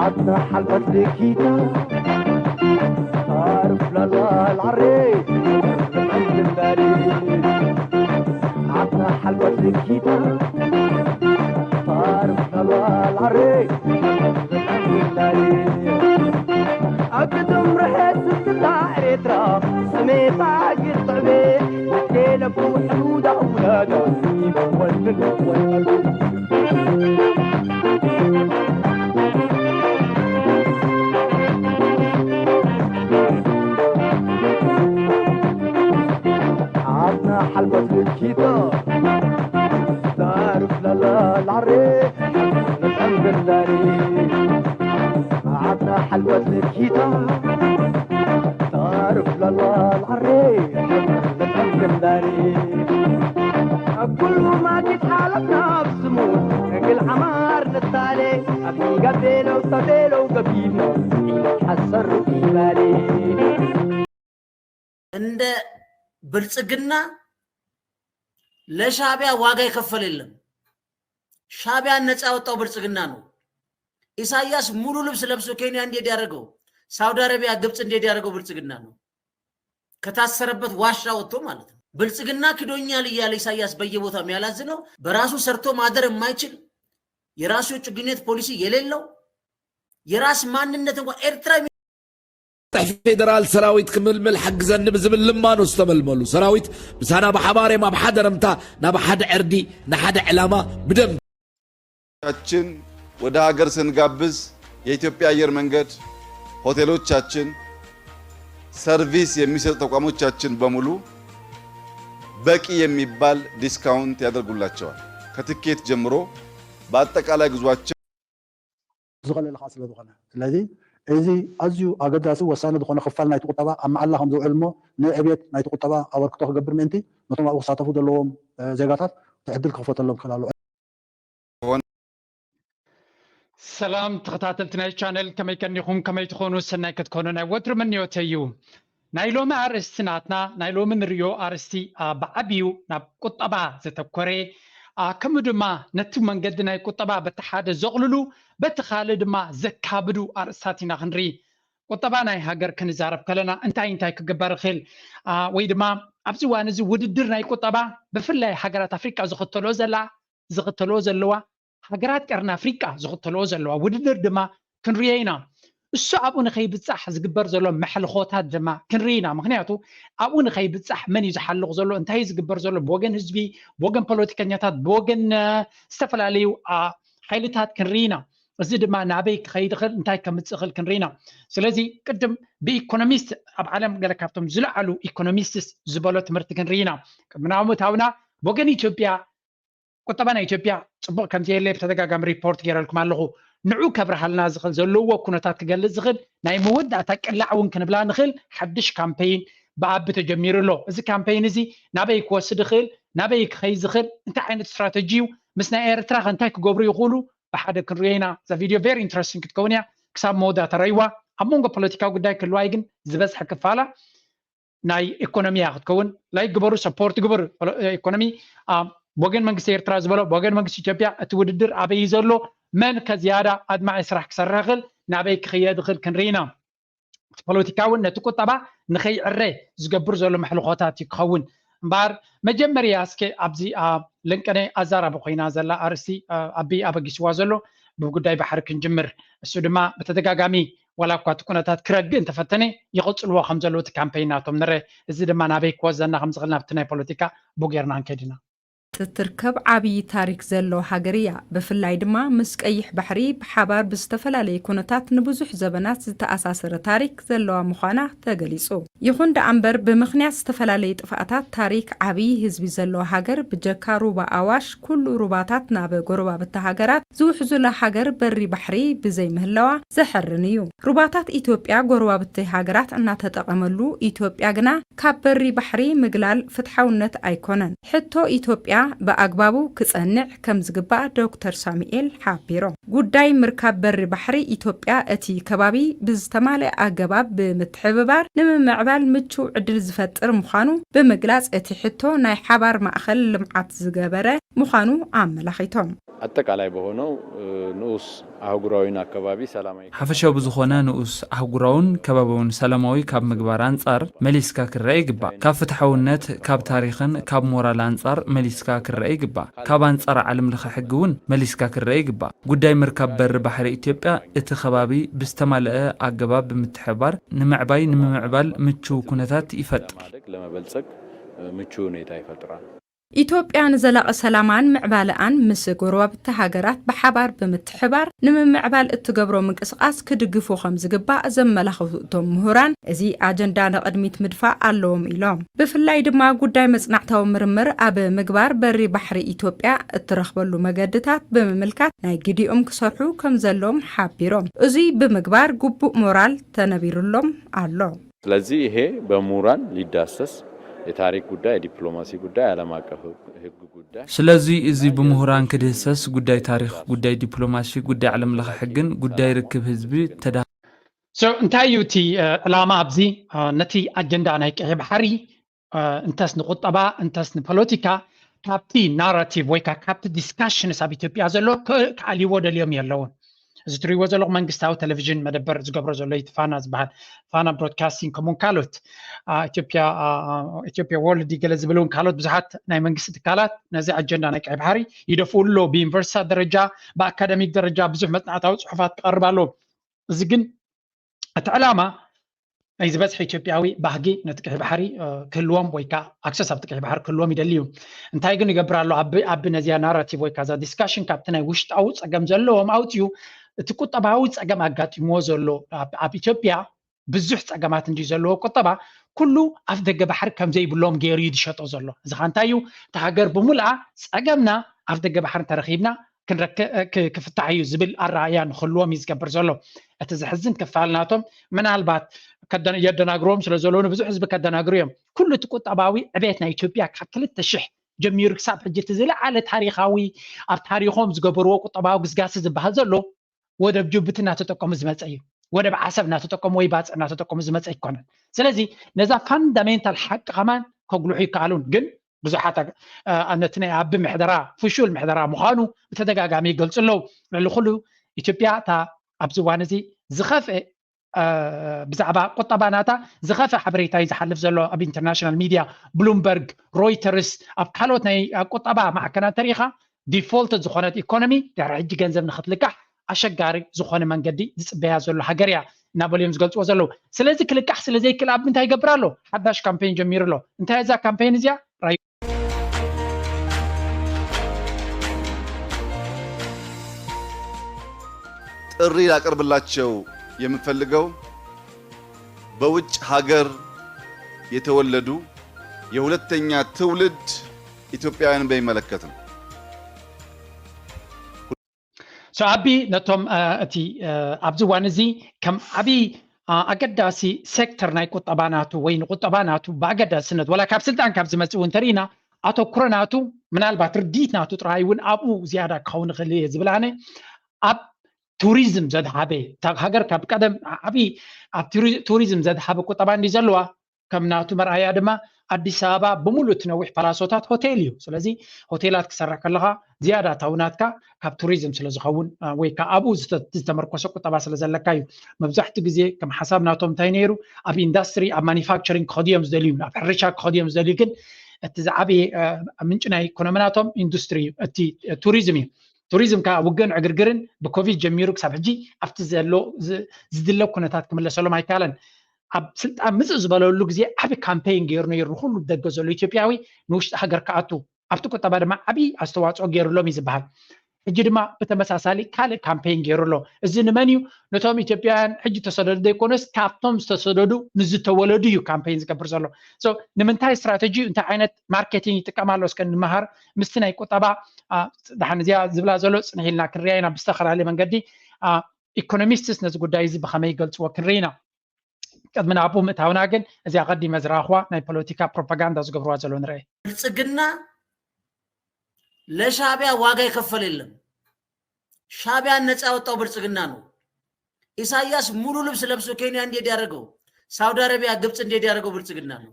عطنا حلقة لكيتا، تعرف لا لا العري، عندنا ሓልባት ልኪታ ታርፍ ናባል ዓሬ ኣግድም ርሐት ስትላ ኤርትራ ስሜታ ግጥዕቤ ወቴለቡ ሕሙዳ ውላዳ ይወንን ወነዱ ዓድና ሓልባት ልኪታ ታርፍ ላላ ላሬ ንጠንብላሪ ዓድና ሓልባት ልኪታ ታርፍ ላላ ላሬ ንጠንብላሪ ኣብ ኩሉ ማጊት ሓለፍና ኣብ ስሙ እግል ዓማር ንታሌ ኣብ ሚጋ ቤለው ተቤለው ገቢብና ሓሰር ይባሌ እንደ ብልጽግና ለሻቢያ ዋጋ የከፈለ የለም። ሻቢያን ነፃ ያወጣው ብልጽግና ነው። ኢሳያስ ሙሉ ልብስ ለብሶ ኬንያ እንዲሄድ ያደረገው፣ ሳውዲ አረቢያ፣ ግብፅ እንዲሄድ ያደረገው ብልጽግና ነው። ከታሰረበት ዋሻ ወጥቶ ማለት ነው። ብልጽግና ክዶኛል እያለ ኢሳያስ በየቦታው የሚያላዝነው በራሱ ሰርቶ ማደር የማይችል የራሱ የውጭ ግንኙነት ፖሊሲ የሌለው የራስ ማንነት እንኳ ኤርትራ ጥሕ ፌደራል ሰራዊት ክምልምል ሓግዘኒ ብዝብል ልማኖ ዝተመልመሉ ሰራዊት ምሳና ብሓባር እዮም ኣብ ሓደ ረምታ ናብ ሓደ ዕርዲ ንሓደ ዕላማ ብደም ቻችን ወደ ሀገር ስንጋብዝ የኢትዮጵያ አየር መንገድ ሆቴሎቻችን ሰርቪስ የሚሰጡ ተቋሞቻችን በሙሉ በቂ የሚባል ዲስካውንት ያደርጉላቸዋል። ከትኬት ጀምሮ በአጠቃላይ ጉዟቸው ዝኸለለ ከዓ ስለ ዝኾነ ስለዚ እዚ ኣዝዩ ኣገዳሲ ወሳኒ ዝኾነ ክፋል ናይቲ ቁጠባ ኣብ መዓላ ከም ዝውዕል እሞ ንዕብየት ናይቲ ቁጠባ ኣበርክቶ ክገብር ምእንቲ ነቶም ኣብኡ ክሳተፉ ዘለዎም ዜጋታት እቲ ዕድል ክኽፈተሎም ክኽእል ኣለዎ። ሰላም ተኸታተልቲ ናይ ቻነል ከመይ ቀኒኹም ከመይ ትኾኑ ሰናይ ክትኮኑ ናይ ወትሩ ምንዮተይ እዩ። ናይ ሎሚ ኣርእስቲ ናትና ናይ ሎሚ ንሪኦ ኣርእስቲ ብዓብዩ ናብ ቁጠባ ዘተኮረ ከምኡ ድማ ነቲ መንገዲ ናይ ቁጠባ በቲ ሓደ ዘቕልሉ በቲ ካልእ ድማ ዘካብዱ ኣርእስታት ኢና ክንርኢ። ቁጠባ ናይ ሃገር ክንዛረብ ከለና እንታይ እንታይ ክግበር ይኽእል ወይ ድማ ኣብዚ እዋን እዚ ውድድር ናይ ቁጠባ ብፍላይ ሃገራት ኣፍሪቃ ዝኽተሎ ዘላ ዝኽተልኦ ዘለዋ ሃገራት ቀርኒ ኣፍሪቃ ዝኽተልኦ ዘለዋ ውድድር ድማ ክንርዮ ኢና። እሱ ኣብኡ ንኸይብፃሕ ዝግበር ዘሎ መሕልኾታት ድማ ክንርኢ ኢና። ምክንያቱ ኣብኡ ንኸይብፃሕ መን እዩ ዝሓልቕ ዘሎ፣ እንታይ እዩ ዝግበር ዘሎ ብወገን ህዝቢ፣ ብወገን ፖለቲከኛታት፣ ብወገን ዝተፈላለዩ ሓይልታት ክንርኢ ኢና። እዚ ድማ ናበይ ክኸይድ ይኽእል፣ እንታይ ከምፅእ ይኽእል ክንርኢ ኢና። ስለዚ ቅድም ብኢኮኖሚስት ኣብ ዓለም ገለ ካብቶም ዝለዓሉ ኢኮኖሚስትስ ዝበሎ ትምህርቲ ክንርኢ ኢና። ቅድሚ ናብ ምእታውና ብወገን ኢትዮጵያ ቁጠባ ናይ ኢትዮጵያ ፅቡቕ ከምዘየለ ብተደጋጋሚ ሪፖርት ገይረልኩም ኣለኹ። ንዑ ከብርሃልና ዝኽእል ዘለዎ ኩነታት ክገልፅ ዝኽእል ናይ መወዳእታ ቅላዕ እውን ክንብላ ንኽእል ሓድሽ ካምፔይን ብኣቢ ተጀሚሩ ኣሎ። እዚ ካምፔይን እዚ ናበይ ክወስድ ይኽእል፣ ናበይ ክኸይድ ዝኽእል፣ እንታይ ዓይነት ስትራተጂ እዩ፣ ምስ ናይ ኤርትራ ከ እንታይ ክገብሩ ይኽእሉ ብሓደ ክንሪኦ ኢና። እዛ ቪድዮ very interesting ክትከውን እያ። ክሳብ መወዳእታ ረይዋ። ኣብ መንጎ ፖለቲካዊ ጉዳይ ክህልዋ እዩ፣ ግን ዝበዝሐ ክፋላ ናይ ኢኮኖሚ እያ ክትከውን። ላይክ ግበሩ፣ ሰፖርት ግበሩ። ኢኮኖሚ ብወገን መንግስቲ ኤርትራ ዝበሎ ብወገን መንግስቲ ኢትዮጵያ እቲ ውድድር ኣበይ እዩ ዘሎ፣ መን ከ ዝያዳ ኣድማዒ ስራሕ ክሰርሕ ይኽእል፣ ናበይ ክኽየድ ይኽእል ክንርኢ ኢና። እቲ ፖለቲካ እውን ነቲ ቁጠባ ንኸይዕረ ዝገብር ዘሎ መሕልኾታት እዩ ክኸውን። እምበኣር መጀመርያ እስከ ኣብዚ ለንቀነ ኣዛራቢ ኮይና ዘላ ኣርእስቲ ኣቢ ኣበጊስዋ ዘሎ ብጉዳይ ባሕሪ ክንጅምር። እሱ ድማ ብተደጋጋሚ ዋላ እኳ እቲ ኩነታት ክረግእ እንተፈተነ ይቕፅልዎ ከም ዘለዉ እቲ ካምፔይን ናቶም ንረ እዚ ድማ ናበይ ክወዘና ከም ዝኽእል ናብቲ ናይ ፖለቲካ ቡ ጌርና ክንከይድ ኢና። ትትርከብ ዓብዪ ታሪክ ዘለዋ ሃገር እያ። ብፍላይ ድማ ምስ ቀይሕ ባሕሪ ብሓባር ብዝተፈላለየ ኩነታት ንብዙሕ ዘበናት ዝተኣሳሰረ ታሪክ ዘለዋ ምዃና ተገሊጹ። ይኹን ደኣ እምበር ብምኽንያት ዝተፈላለዩ ጥፍኣታት ታሪክ ዓብዪ ህዝቢ ዘለዋ ሃገር ብጀካ ሩባ ኣዋሽ ኩሉ ሩባታት ናብ ጎረባብቲ ሃገራት ዝውሕዙላ ሃገር በሪ ባሕሪ ብዘይምህላዋ ዘሐርን እዩ። ሩባታት ኢትዮጵያ ጎረባብቲ ሃገራት እናተጠቐመሉ ኢትዮጵያ ግና ካብ በሪ ባሕሪ ምግላል ፍትሓውነት ኣይኮነን። ሕቶ ኢትዮጵያ ብኣግባቡ ክጸንዕ ከም ዝግባእ ዶክተር ሳሙኤል ሓቢሮም። ጉዳይ ምርካብ በሪ ባሕሪ ኢትዮጵያ እቲ ከባቢ ብዝተማልአ ኣገባብ ብምትሕብባር ንምምዕባል ምቹው ዕድል ዝፈጥር ምዃኑ ብምግላጽ እቲ ሕቶ ናይ ሓባር ማእኸል ልምዓት ዝገበረ ምዃኑ ኣመላኺቶም። አጠቃላይ በሆነው ንዑስ አህጉራዊና አካባቢ ሰላማዊ ሓፈሻዊ ብዝኾነ ንኡስ ኣህጉራውን ከባባውን ሰላማዊ ካብ ምግባር ኣንጻር መሊስካ ክረአ ይግባእ። ካብ ፍትሓውነት፣ ካብ ታሪኽን ካብ ሞራል ኣንጻር መሊስካ ክረአ ይግባእ። ካብ ኣንጻር ዓለም ለኸ ሕጊ እውን መሊስካ ክረአ ይግባእ። ጉዳይ ምርካብ በሪ ባሕሪ ኢትዮጵያ እቲ ከባቢ ብዝተማለአ ኣገባብ ብምትሕባር ንምዕባይ ንምምዕባል ምቹው ኩነታት ይፈጥር። ለመበልጸግ ምቹ ሁኔታ ይፈጥራል። ኢትዮጵያ ንዘላቒ ሰላማን ምዕባለኣን ምስ ጎረባብቲ ሃገራት ብሓባር ብምትሕባር ንምምዕባል እትገብሮ ምንቅስቓስ ክድግፉ ከም ዝግባእ ዘመላኽቱ እቶም ምሁራን፣ እዚ ኣጀንዳ ንቕድሚት ምድፋእ ኣለዎም ኢሎም። ብፍላይ ድማ ጉዳይ መጽናዕታዊ ምርምር ኣብ ምግባር በሪ ባሕሪ ኢትዮጵያ እትረኽበሉ መገድታት ብምምልካት ናይ ግዲኦም ክሰርሑ ከም ዘለዎም ሓቢሮም። እዙይ ብምግባር ግቡእ ሞራል ተነቢሩሎም ኣሎ። ስለዚህ ይሄ በምሁራን ሊዳሰስ የታሪክ ጉዳይ፣ የዲፕሎማሲ ጉዳይ፣ ዓለም አቀፍ ህግ ጉዳይ ስለዚ እዚ ብምሁራን ክድህሰስ ጉዳይ ታሪኽ፣ ጉዳይ ዲፕሎማሲ፣ ጉዳይ ዓለም ለኸ ሕግን ጉዳይ ርክብ ህዝቢ ተዳ So እንታይ እዩ እቲ ዕላማ ኣብዚ ነቲ ኣጀንዳ ናይ ቀይሕ ባሕሪ እንተስ ንቁጠባ እንተስ ንፖለቲካ ካብቲ ናራቲቭ ወይ ከዓ ካብቲ ዲስካሽንስ ኣብ ኢትዮጵያ ዘሎ ክኣልይዎ ደልዮም የለውን። እዚ ትሪእዎ ዘለኹ መንግስታዊ ቴሌቪዥን መደበር ዝገብሮ ዘሎ እቲ ፋና ዝበሃል ፋና ብሮድካስቲንግ ከምኡውን ካልኦት ኢትዮጵያ ወርልድ ገለ ዝብል እውን ካልኦት ብዙሓት ናይ መንግስቲ ትካላት ነዚ ኣጀንዳ ናይ ቀይ ባሕሪ ይደፍኡ ኣሎ። ብዩኒቨርሲታት ደረጃ ብኣካደሚክ ደረጃ ብዙሕ መፅናዕታዊ ፅሑፋት ክቐርብ ኣለዎ። እዚ ግን እቲ ዕላማ ናይ ዝበዝሐ ኢትዮጵያዊ ባህጊ ነቲ ቀይ ባሕሪ ክህልዎም ወይ ከዓ ኣክሰስ ኣብቲ ቀይ ባሕሪ ክህልዎም ይደሊ እዩ። እንታይ ግን ይገብር ኣሎ? ኣቢ ነዚያ ናራቲቭ ወይ ከዓ እዛ ዲስካሽን ካብቲ ናይ ውሽጣዊ ፀገም ዘለዎም ኣውፅኡ እቲ ቁጠባዊ ፀገም ኣጋጢምዎ ዘሎ ኣብ ኢትዮጵያ ብዙሕ ፀገማት እንዲ ዘለዎ ቁጠባ ኩሉ ኣፍ ደገ ባሕሪ ከምዘይብሎም ገይሩ እዩ ዝሸጦ ዘሎ። እዚ ካ እንታይ እዩ? እቲ ሃገር ብምልኣ ፀገምና ኣፍ ደገ ባሕሪ እንተረኺብና ክፍታሕ እዩ ዝብል ኣረኣያ ንክህልዎም እዩ ዝገብር ዘሎ። እቲ ዘሕዝን ክፋል ናቶም ምናልባት የደናግርዎም ስለ ዘለዉ ንብዙሕ ህዝቢ ከደናግሩ እዮም። ኩሉ እቲ ቁጠባዊ ዕቤት ናይ ኢትዮጵያ ካብ ክልተ ሽሕ ጀሚሩ ክሳብ ሕጂ እቲ ዝለዓለ ታሪኻዊ ኣብ ታሪኾም ዝገበርዎ ቁጠባዊ ግስጋሲ ዝበሃል ዘሎ ወደብ ጅቡቲ እናተጠቀሙ ዝመፀ እዩ። ወደብ ዓሰብ እናተጠቀሙ ወይ ባፅዕ እናተጠቀሙ ዝመፀ ኣይኮነን። ስለዚ ነዛ ፋንዳሜንታል ሓቂ ከማን ከጉልሑ ይከኣሉን ግን ብዙሓት ነቲ ናይ ኣቢ ምሕደራ ፍሹል ምሕደራ ምዃኑ ብተደጋጋሚ ይገልፁ ኣለዉ። ልዕሊ ኩሉ ኢትዮጵያ እታ ኣብዚ እዋን እዚ ዝኸፍአ ብዛዕባ ቁጠባ ናታ ዝኸፍአ ሓበሬታ እዩ ዝሓልፍ ዘሎ ኣብ ኢንተርናሽናል ሚድያ ብሉምበርግ፣ ሮይተርስ ኣብ ካልኦት ናይ ቁጠባ ማዕከናት ተሪኻ ዲፎልት ዝኾነት ኢኮኖሚ ድሕሪ ሕጂ ገንዘብ ንክትልቃሕ ኣሸጋሪ ዝኾነ መንገዲ ዝፅበያ ዘሎ ሃገር እያ እናበሉ እዮም ዝገልፅዎ ዘለዉ። ስለዚ ክልቃሕ ስለዘይክእል ኣብ እንታይ ይገብር ኣሎ? ሓዳሽ ካምፔን ጀሚሩ ኣሎ። እንታይ እዛ ካምፔን እዚኣ? ጥሪ ላቀርብላቸው የምፈልገው በውጭ ሀገር የተወለዱ የሁለተኛ ትውልድ ኢትዮጵያውያን በሚመለከት ነው። So ኣቢ ነቶም እቲ ኣብዚ እዋን እዚ ከም ዓብዪ ኣገዳሲ ሴክተር ናይ ቁጠባ ናቱ ወይ ንቁጠባ ናቱ ብኣገዳስነት ወላ ካብ ስልጣን ካብ ዝመፅእ እውን ተሪኢና ኣተኩሮ ናቱ ምናልባት ርዲት ናቱ ጥራይ እውን ኣብኡ ዝያዳ ክኸውን ይኽእል እየ ዝብል ኣነ ኣብ ቱሪዝም ዘድሃበ ሃገር ካብ ቀደም ዓብዪ ኣብ ቱሪዝም ዘድሃበ ቁጠባ እንዲ ዘለዋ ከም ናቱ መርኣያ ድማ ኣዲስ ኣበባ ብምሉእ እቲ ነዊሕ ፓላሶታት ሆቴል እዩ። ስለዚ ሆቴላት ክሰርሕ ከለኻ ዝያዳ ታውናትካ ካብ ቱሪዝም ስለ ዝኸውን ወይ ከዓ ኣብኡ ዝተመርኮሰ ቁጠባ ስለ ዘለካ እዩ። መብዛሕትኡ ግዜ ከም ሓሳብ ናቶም እንታይ ነይሩ ኣብ ኢንዳስትሪ ኣብ ማኒፋክቸሪንግ ክኸዱ እዮም ዝደልዩ፣ ኣብ ሕርሻ ክኸዱ እዮም ዝደልዩ። ግን እቲ ዝዓበየ ምንጪ ናይ ኢኮኖሚ ናቶም ኢንዱስትሪ እዩ፣ እቲ ቱሪዝም እዩ። ቱሪዝም ከዓ ውግእን ዕግርግርን ብኮቪድ ጀሚሩ ክሳብ ሕጂ ኣብቲ ዘሎ ዝድለ ኩነታት ክምለሰሎም ኣይከኣለን። ኣብ ስልጣን ምፅእ ዝበለሉ ግዜ ዓብ ካምፔን ገይሩ ነይሩ ንኩሉ ደገ ዘሎ ኢትዮጵያዊ ንውሽጢ ሃገር ክኣቱ ኣብቲ ቁጠባ ድማ ዓብዪ ኣስተዋፅኦ ገይሩሎም እዩ ዝበሃል። ሕጂ ድማ ብተመሳሳሊ ካልእ ካምፔን ገይሩ ኣሎ። እዚ ንመን እዩ? ነቶም ኢትዮጵያውያን ሕጂ ተሰደዱ ዘይኮነስ ካብቶም ዝተሰደዱ ንዝተወለዱ እዩ ካምፔን ዝገብር ዘሎ። ንምንታይ ስትራተጂ እንታይ ዓይነት ማርኬቲንግ ይጥቀም ኣሎ እስከ ንምሃር ምስቲ ናይ ቁጠባ ድሓን እዚኣ ዝብላ ዘሎ ፅንሕ ኢልና ክንሪኣ ኢና ብዝተፈላለየ መንገዲ። ኢኮኖሚስትስ ነዚ ጉዳይ እዚ ብኸመይ ይገልፅዎ ክንርኢ ኢና። ቅድሚ ናብኡ ምእታውና ግን እዚኣ ቀዲመ ዝረኣኽዋ ናይ ፖለቲካ ፕሮፓጋንዳ ዝገብርዋ ዘለዉ ንርአ። ብልጽግና ለሻዕቢያ ዋጋ የከፈለ የለም። ሻዕቢያን ነጻ ያወጣው ብልጽግና ነው። ኢሳያስ ሙሉ ልብስ ለብሶ ኬንያ እንዲሄድ ያደረገው፣ ሳውዲ አረቢያ፣ ግብጽ እንዲሄድ ያደረገው ብልጽግና ነው።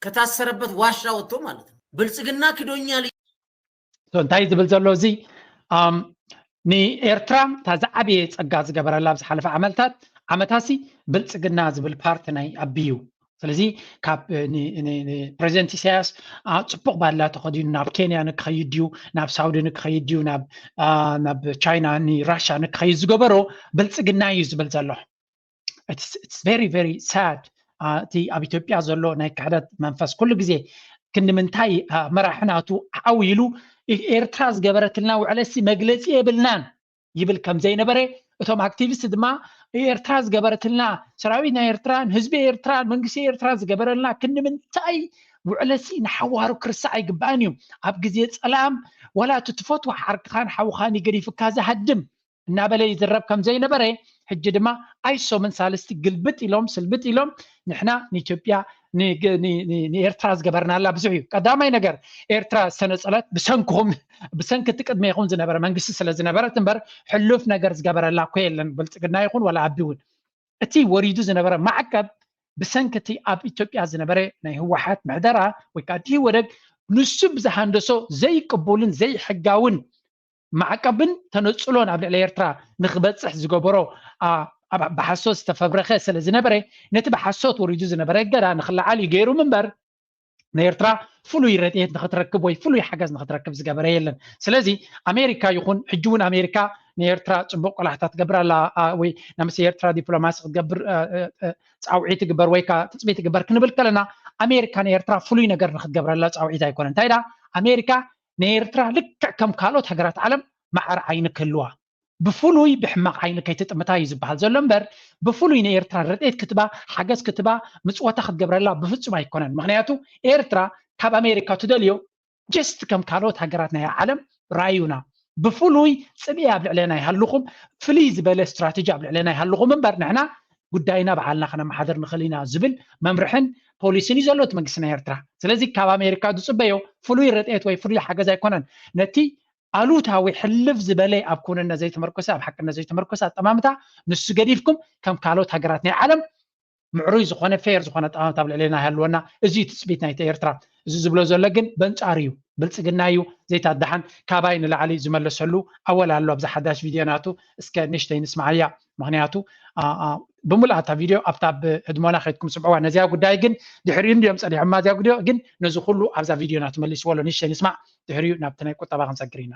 ከታሰረበት ዋሻ ወጥቶ ማለት ነው። ብልጽግና ክዶኛል። እንታይ ዝብል ዘሎ እዚ ንኤርትራ እታ ዝዓበየ ፀጋ ዝገበረላ ኣብ ዝሓለፈ ዓመታት ዓመታሲ ብልፅግና ዝብል ፓርቲ ናይ ኣቢዩ። ስለዚ ካብ ፕሬዚደንት ኢሳያስ ፅቡቕ ባላ ተኸዲኑ ናብ ኬንያ ንክኸይድ ድዩ፣ ናብ ሳውዲ ንክኸይድ ድዩ፣ ናብ ቻይና ንራሻ ንክኸይድ ዝገበሮ ብልፅግና እዩ ዝብል ዘሎ። It's very very sad። እቲ ኣብ ኢትዮጵያ ዘሎ ናይ ክሕደት መንፈስ ኩሉ ግዜ ክንዲ ምንታይ መራሒ ናቱ ዓው ኢሉ ኤርትራ ዝገበረትልና ውዕለሲ መግለፂ የብልናን ይብል ከም ዘይነበረ፣ እቶም ኣክቲቪስት ድማ ኤርትራ ዝገበረትልና፣ ሰራዊት ናይ ኤርትራን ህዝቢ ኤርትራን መንግስቲ ኤርትራ ዝገበረልና ክንዲ ምንታይ ውዕለሲ ንሓዋሩ ክርስዕ ኣይግባእን እዩ። ኣብ ግዜ ፀላም ዋላ እቲ ትፈትዎ ሓርክኻን ሓውኻን ገዲፍካ ዝሃድም እናበለ ይዝረብ ከም ዘይነበረ፣ ሕጂ ድማ ኣይሶምን ሳልስቲ ግልብጥ ኢሎም ስልብጥ ኢሎም ንሕና ንኢትዮጵያ ንኤርትራ ዝገበርናላ ብዙሕ እዩ። ቀዳማይ ነገር ኤርትራ ዝተነፀለት ብሰንክኹም፣ ብሰንኪ እቲ ቅድመ ይኹን ዝነበረ መንግስቲ ስለ ዝነበረት እምበር ሕሉፍ ነገር ዝገበረላ እኮ የለን። ብልፅግና ይኹን ዋላ ኣቢ እውን እቲ ወሪዱ ዝነበረ ማዕቀብ ብሰንኪ እቲ ኣብ ኢትዮጵያ ዝነበረ ናይ ህወሓት ምሕደራ ወይ ከዓ እቲ ህወደግ ንሱ ብዝሃንደሶ ዘይቅቡልን ዘይሕጋውን ማዕቀብን ተነፅሎን ኣብ ልዕሊ ኤርትራ ንክበፅሕ ዝገበሮ ብሓሶት ዝተፈብረኸ ስለ ዝነበረ ነቲ ብሓሶት ወሪዱ ዝነበረ እገዳ ንክለዓል እዩ ገይሩ እምበር ንኤርትራ ፍሉይ ረድኤት ንክትረክብ ወይ ፍሉይ ሓገዝ ንክትረክብ ዝገበረ የለን። ስለዚ ኣሜሪካ ይኹን ሕጂ እውን ኣሜሪካ ንኤርትራ ፅቡቅ ቆላሕታ ትገብር ኣላ ወይ ናይ ምስ ኤርትራ ዲፕሎማሲ ክትገብር ፃውዒት ትግበር ወይ ከዓ ትፅቢት ትግበር ክንብል ከለና ኣሜሪካ ንኤርትራ ፍሉይ ነገር ንክትገብረላ ፃውዒት ኣይኮነን። እንታይ ዳ ኣሜሪካ ንኤርትራ ልክዕ ከም ካልኦት ሃገራት ዓለም ማዕረ ዓይኒ ክህልዋ ብፍሉይ ብሕማቕ ዓይኒ ከይትጥምታ እዩ ዝበሃል ዘሎ እምበር ብፍሉይ ንኤርትራ ረድኤት ክትባ ሓገዝ ክትባ ምፅወታ ክትገብረላ ብፍፁም ኣይኮነን። ምክንያቱ ኤርትራ ካብ ኣሜሪካ ትደልዮ ጀስት ከም ካልኦት ሃገራት ናይ ዓለም ራዩና ብፍሉይ ፅብኢ ኣብ ልዕለና ይሃልኹም ፍልይ ዝበለ ስትራቴጂ ኣብ ልዕለና ይሃልኹም እምበር ንሕና ጉዳይና በዓልና ከነመሓደር ንኽእል ኢና ዝብል መምርሕን ፖሊሲን እዩ ዘሎ እቲ መንግስቲ ናይ ኤርትራ። ስለዚ ካብ ኣሜሪካ ዝፅበዮ ፍሉይ ረድኤት ወይ ፍሉይ ሓገዝ ኣይኮነን። ነቲ ኣሉታዊ ሕልፍ ዝበለ ኣብ ክውንነት ዘይተመርኮሰ ኣብ ሓቅነት ዘይተመርኮሰ ኣጠማምታ ንሱ ገዲፍኩም ከም ካልኦት ሃገራት ናይ ዓለም ምዕሩይ ዝኾነ ፌር ዝኾነ ኣጠማምታ ኣብ ልዕሌና ይሃልወና። እዚ እዩ ትፅቢት ናይቲ ኤርትራ። እዚ ዝብሎ ዘሎ ግን በንጻሩ እዩ። ብልፅግና እዩ ዘይታደሓን ካባይ ንላዕሊ ዝመለሰሉ ኣወል ኣሎ ኣብዚ ሓዳሽ ቪድዮ ናቱ እስከ ንእሽተይ ንስማዓያ። ምክንያቱ ብምሉኣታ ቪድዮ ኣብታ ብህድሞና ከይድኩም ስምዕዋ። ነዚያ ጉዳይ ግን ድሕሪኡ እንድዮም ፀዲሖማ እዚያ ጉዳዮ ግን ነዚ ኩሉ ኣብዛ ቪድዮ ናቱ መሊስዎ ኣሎ። ንእሽተይ ንስማዕ ድሕሪኡ ናብቲ ናይ ቁጠባ ክንሰግር ኢና።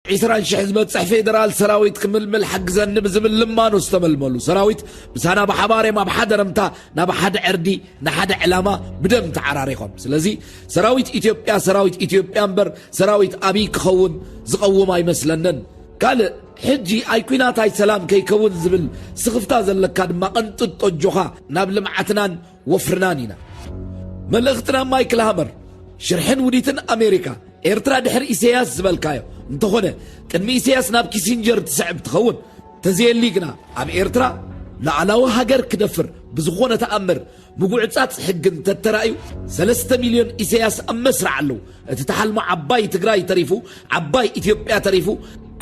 ዒስራን ሽሕ ዝበፅሕ ፌደራል ሰራዊት ክምልምል ሓግዘኒ ብዝብል ልማኖ ዝተመልመሉ ሰራዊት ምሳና ብሓባር እዮም ኣብ ሓደ ረምታ ናብ ሓደ ዕርዲ ንሓደ ዕላማ ብደም ተዓራሪኾም። ስለዚ ሰራዊት ኢትዮጵያ ሰራዊት ኢትዮጵያ እምበር ሰራዊት ኣብይ ክኸውን ዝቐውም ኣይመስለንን። ካልእ ሕጂ ኣይ ኲናት ኣይ ሰላም ከይከውን ዝብል ስኽፍታ ዘለካ ድማ ቐንጥጥ ጠጆኻ ናብ ልምዓትናን ወፍርናን ኢና። መልእኽትና ማይክል ሃመር ሽርሕን ውዲትን ኣሜሪካ ኤርትራ ድሕሪ ኢሰያስ ዝበልካዮ እንተኾነ ቅድሚ ኢሰያስ ናብ ኪሲንጀር ትስዕብ ትኸውን ተዘየሊ ግና ኣብ ኤርትራ ላዕላዊ ሃገር ክደፍር ብዝኾነ ተኣምር ምጉዕጻጽ ሕግን ተተራእዩ ሰለስተ ሚልዮን ኢሰያስ ኣብ መስርዕ ኣለዉ። እቲ ተሓልሞ ዓባይ ትግራይ ተሪፉ ዓባይ ኢትዮጵያ ተሪፉ